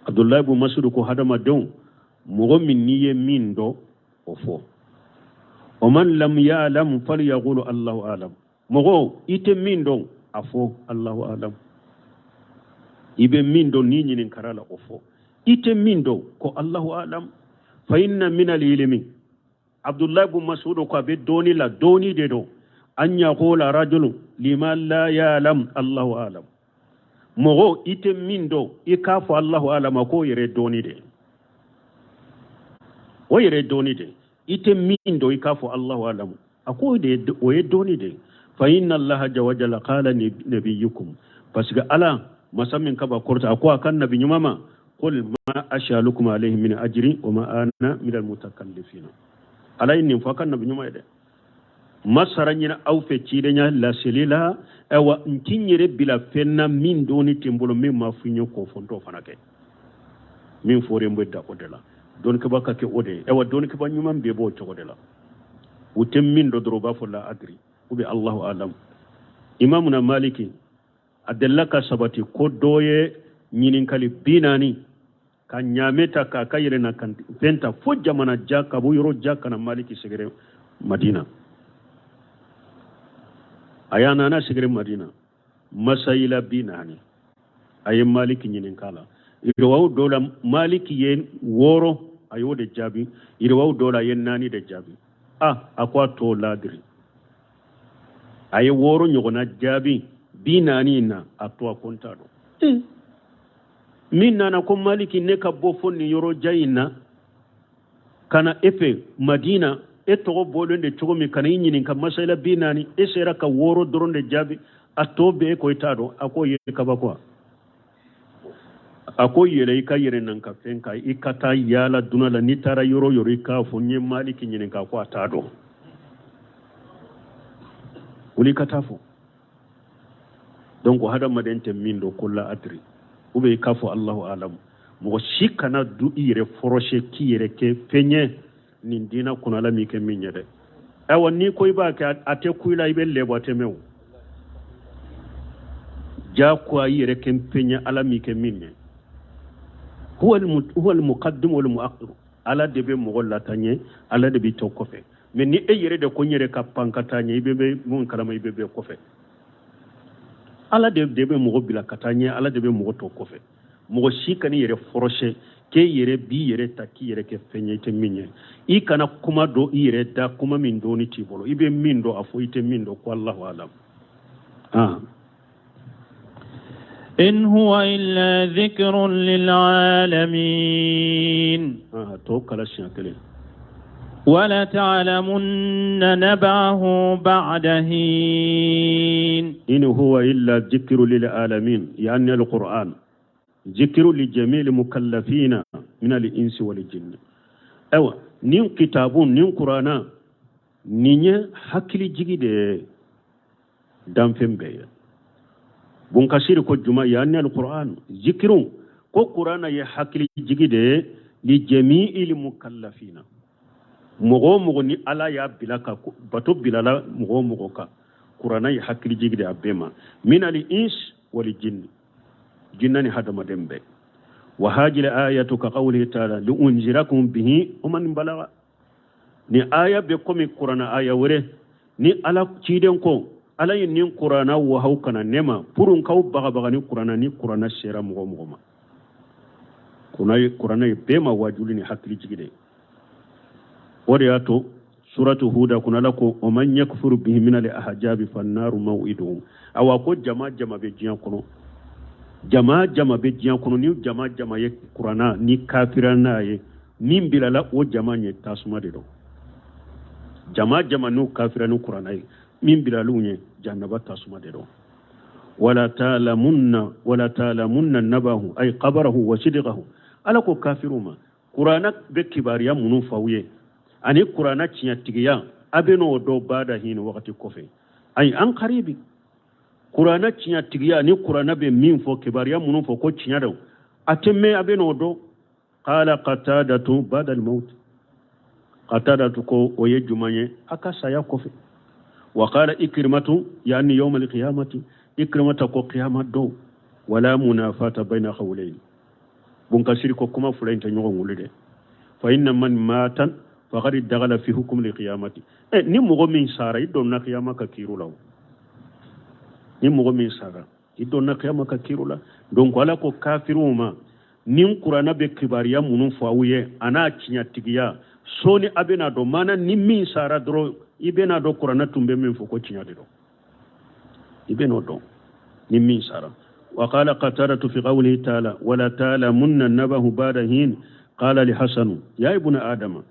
Abdullahi ibn Mas'ud ko hadamadenw, mɔgɔ min n'i ye min dɔn o fɔ. Wa man lam ya'lam falyaqul Allahu a'lam. Mɔgɔ i tɛ min dɔn a fɔ Allahu a'lam. I bɛ min dɔn n'i ɲininkara la o fɔ. I tɛ min dɔn ko Allahu a'lam. Fa inna min al-ilmi, Abdullahi ibn Mas'ud ko a bɛ dɔɔni la, dɔɔni de don. An yaqula rajulu lima la ya'lam Allahu a'lam. Mɔgɔ i tɛ min dɔn i k'a fɔ Allahu a'lam, a k'o yɛrɛ dɔɔni de. O yɛrɛ dɔɔni de. I tɛ min dɔn i k'a fɔ Allahu a'lam, a k'o de o ye dɔɔni de. Fa inna Allaha jalla wa jalla qala nabiyyukum, parce que Ala masa min ka ba kɔrɔta, a ko a ka nabi ɲuman ma, qul ma ashalukum alayhi min ajri wa ma ana min almutakallifina. Ala ye nin fɔ a ka nabi ɲuman ye dɛ. Ma sara ɲini aw fɛ cidenya laseli la, ayiwa n ti n yɛrɛ bila fɛn na min dɔɔni tɛ n bolo, min ma fɔ n ye k'o fɔ, n t'o fana kɛ. Min fɔra n bɛ da o de la. Dɔnnikɛba ka kɛ o de ye. Ayiwa dɔnnikɛba ɲuman bɛɛ b'o cogo de la. U tɛ min dɔn dɔrɔn u b'a fɔ la adri ou bien Allahu alam. Imamuna Maliki a delila ka sabati ko dɔ ye ɲininkali 40 Ka ɲaamɛ ta k'a ka yɛrɛ kan fɛn ta fo jamana jan, ka bɔ yɔrɔ jan ka na Maliki sɛgɛrɛ Madina. A y'a nana sɛgɛrɛ Madina, masayila 40 a ye Maliki ɲininka la. Riwaw dɔ la, Maliki ye 6 a y'o de jaabi. Riwaw dɔ la, a ye 4 de jaabi. A ko a t'o ladiri. A ye 6 ɲɔgɔnna jaabi 40 in na, a to a ko n t'a dɔn. Min nana ko Maliki, ne ka bɔ fo nin yɔrɔ jan in na ka na e fɛ Madina, e tɔgɔ bɔlen de cogo min, ka na i ɲininka masayila 40, e sera ka 6 dɔrɔn de jaabi, a tɔ bɛɛ e ko i t'a dɔn. A k'o ye kabako. A ko yɛlɛ i ka yɛrɛ nan ka fɛn kan, i ka taa yaala duna la, n'i taara yɔrɔ o yɔrɔ, i k'a fɔ n ye Maliki ɲininka, ko a t'a dɔn. Wuli ka taa fɔ. Donc hadamaden tɛ min dɔn, ko la adri, ou bien i k'a fɔ Allahu alam. Mɔgɔ si kana du i yɛrɛ forcer k'i yɛrɛ kɛ fɛn ye nin diinɛ kɔnɔ, Ala m'i kɛ min ye dɛ. Ayiwa, n'i ko i b'a kɛ, a tɛ ku i la, i bɛ lɛbɔ, a tɛ mɛn o. Jagoya i yɛrɛ kɛ fɛn ye, Ala m'i kɛ min ye. Huwa al-muqaddim wal mu'akhir. Ala de bɛ mɔgɔ lataa ɲɛ, Ala de bɛ to kɔfɛ. Mais ni e yɛrɛ de ko n yɛrɛ ka pan ka taa ɲɛ, i bɛ mun kalama, i bɛ bɛɛ kɔfɛ. Ala de bɛ mɔgɔ bila ka taa ɲɛ, Ala de bɛ mɔgɔ to kɔfɛ. Mɔgɔ si kana i yɛrɛ forcer k'e yɛrɛ b'i yɛrɛ ta k'i yɛrɛ kɛ fɛn ye i tɛ min ye. I kana kuma dɔn i yɛrɛ da, kuma min dɔɔni t'i bolo. I bɛ min dɔn, a fɔ. I tɛ min dɔn, ko Allahu alam. إن هو إلا ذكر للعالمين. To kala siɲɛ kelen. ولتعلمن نبأه بعد حين. إن هو إلا ذكر للعالمين، يعني القرآن ذكر لجميع المكلفين من الإنس والجن. أيوة، nin kitabu nin Kurana nin ye hakili jigi de danfɛn bɛɛ ye. Bunkasiri ko juma, yani alquran zikirun, ko Kurana ye hakili jigi de ye li jami'il mukallafina, mɔgɔ o mɔgɔ ni Ala y'a bila ka bato bilala mɔgɔ o mɔgɔ kan, Kurana ye hakili jigi de a bɛɛ ma, min al ins wal jinn, jinna ni hadamaden bɛɛ. Wa hajil ayatu ka qawlihi ta'ala li unzirakum bihi wa man balagha. Ni aya bɛ komi Kurana aya wɛrɛ ni Ala ciden ko Ala ye nin Kurana wahaw kana ne ma pour n k'aw bagabaga ni Kurana, ni Kurana sera mɔgɔ o mɔgɔ ma. Kurana ye bɛɛ ma wajuli ni hakili jigi de ye. O de y'a to suratu Huda kɔnɔ, Ala ko wa man yakfuru bihi min al ahjabi fannaru maw'iduhum. Awa, ko jama jama bɛ diɲɛ kɔnɔ, jama jama bɛ diɲɛ kɔnɔ, ni jama jama ye Kurana ni kafira n'a ye, min bilala o jama ɲɛ, tasuma de don. Jama jama n'u kafira ni Kurana ye, min bilal'u ɲɛ, jahannaba tasuma de don. Wala ta'lamunna, wala ta'lamunna nabahu ay qabarahu wa sidqahu. Ala ko kafiru ma, Kurana bɛ kibaruya minnu f'aw ye ani Kurana tiɲɛtigiya, a bɛ n'o dɔn bada hin, wagati kɔfɛ, ayi an karibi. Kurana tiɲɛtigiya ni Kurana bɛ min fɔ, kibaruya minnu fɔ ko tiɲɛ don, a tɛ mɛn, a bɛ n'o dɔn. Qala Qatadatu bada al-maut. Qatadatu ko o ye jumɛn ye? A ka saya kɔfɛ. Wa qala Ikrimatu yani yawm al-qiyamati. Ikrimata ko qiyama don. Wala munafata bayna qawlayn. Bunkasiri ko kuma fila in tɛ ɲɔgɔn wuli dɛ. Fa inna man mata faqad daghala fi hukm al-qiyamati. Ni mɔgɔ min sara, i donna qiyama ka kiru la o. Ni mɔgɔ min sara, i donna qiyama ka kiru la. Donc Ala ko kafiriw ma, nin Kuranna bɛ kibaruya minnu fɔ aw ye a n'a tiɲɛtigiya, sɔɔni a bɛna dɔn. Maana ni min sara dɔrɔn, i bɛna dɔn Kuranna tun bɛ min fɔ ko tiɲɛ de don, i bɛn'o dɔn ni min sara. وقال قتادة في قوله تعالى ولتعلمن نبأه بعد حين، قال الحسن يا ابن آدم.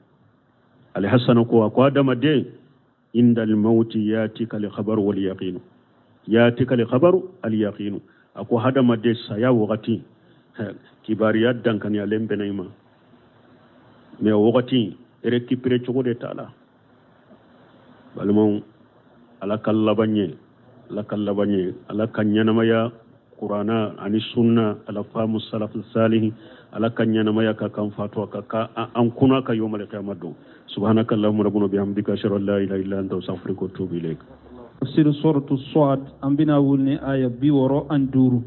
الحسن ko ko adamaden، عند الموت ياتيك الخبر واليقين، ياتيك الخبر اليقين. A ko hadamaden, saya wagati, kibariya dankaniyalen bɛna i ma, mais o wagati récupéré cogo de t'a la. Balimaw, Ala ka laban ɲɛ, Ala ka laban ɲɛ, Ala ka ɲɛnamaya Kurana ani sunna, ala faamu salafu salihi, Ala ka ɲɛnamaya ka kan fatu ka ka an kuna ka yawmal qiyamah don. Subhanaka allahumma rabbana bihamdika, ashhadu an la ilaha illa anta, astaghfiruka wa atubu ilaik. Tafsir suratu Sad, an bɛna wuli ni aya 65.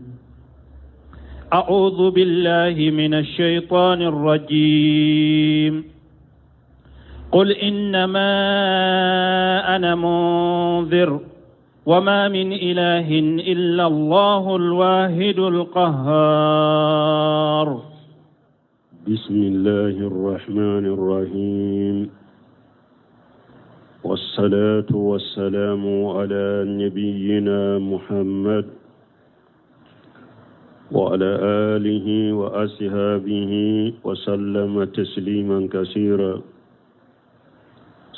أعوذ بالله من الشيطان الرجيم قل إنما أنا منذر وما من إله إلا الله الواحد القهار بسم الله الرحمن الرحيم والصلاة والسلام على نبينا محمد وعلى آله وأصحابه وسلم تسليما كثيرا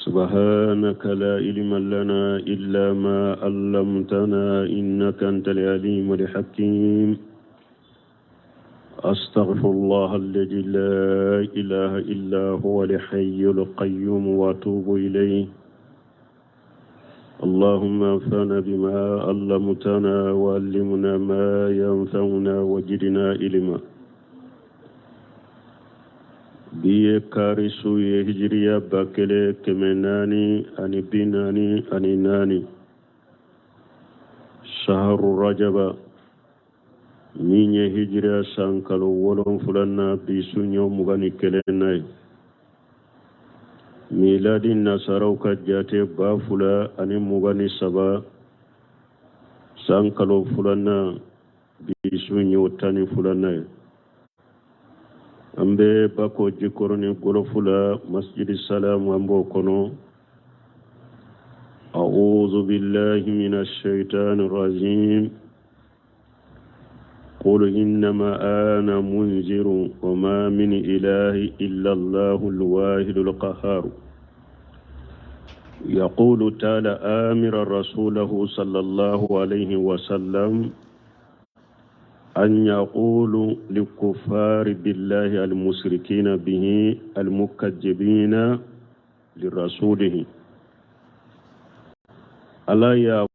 سبحانك لا علم لنا إلا ما علمتنا إنك أنت العليم الحكيم أستغفر الله الذي لا إله إلا هو الحي القيوم وأتوب إليه اللهم انفعنا بما علمتنا وعلمنا ما ينفعنا وجدنا علما bi ye kari su ye hijiriya 1444 saharu rajaba min ye hijiriya san kalo wolonfulanan bi su ɲɛ 21nan ye miladi nasaraw ka jate 2023 san kalo filanan bi su ɲɛ 12nan ye an bɛ bako jikɔrɔni gɔlɔfu la masjidi salamu an b'o kɔnɔ أعوذ بالله من الشيطان الرجيم قل إنما أنا منذر وما من إله إلا الله الواحد القهار يقول تعالى آمر رسوله صلى الله عليه وسلم أن يقول للكفار بالله المشركين به المكذبين لرسوله ala y'a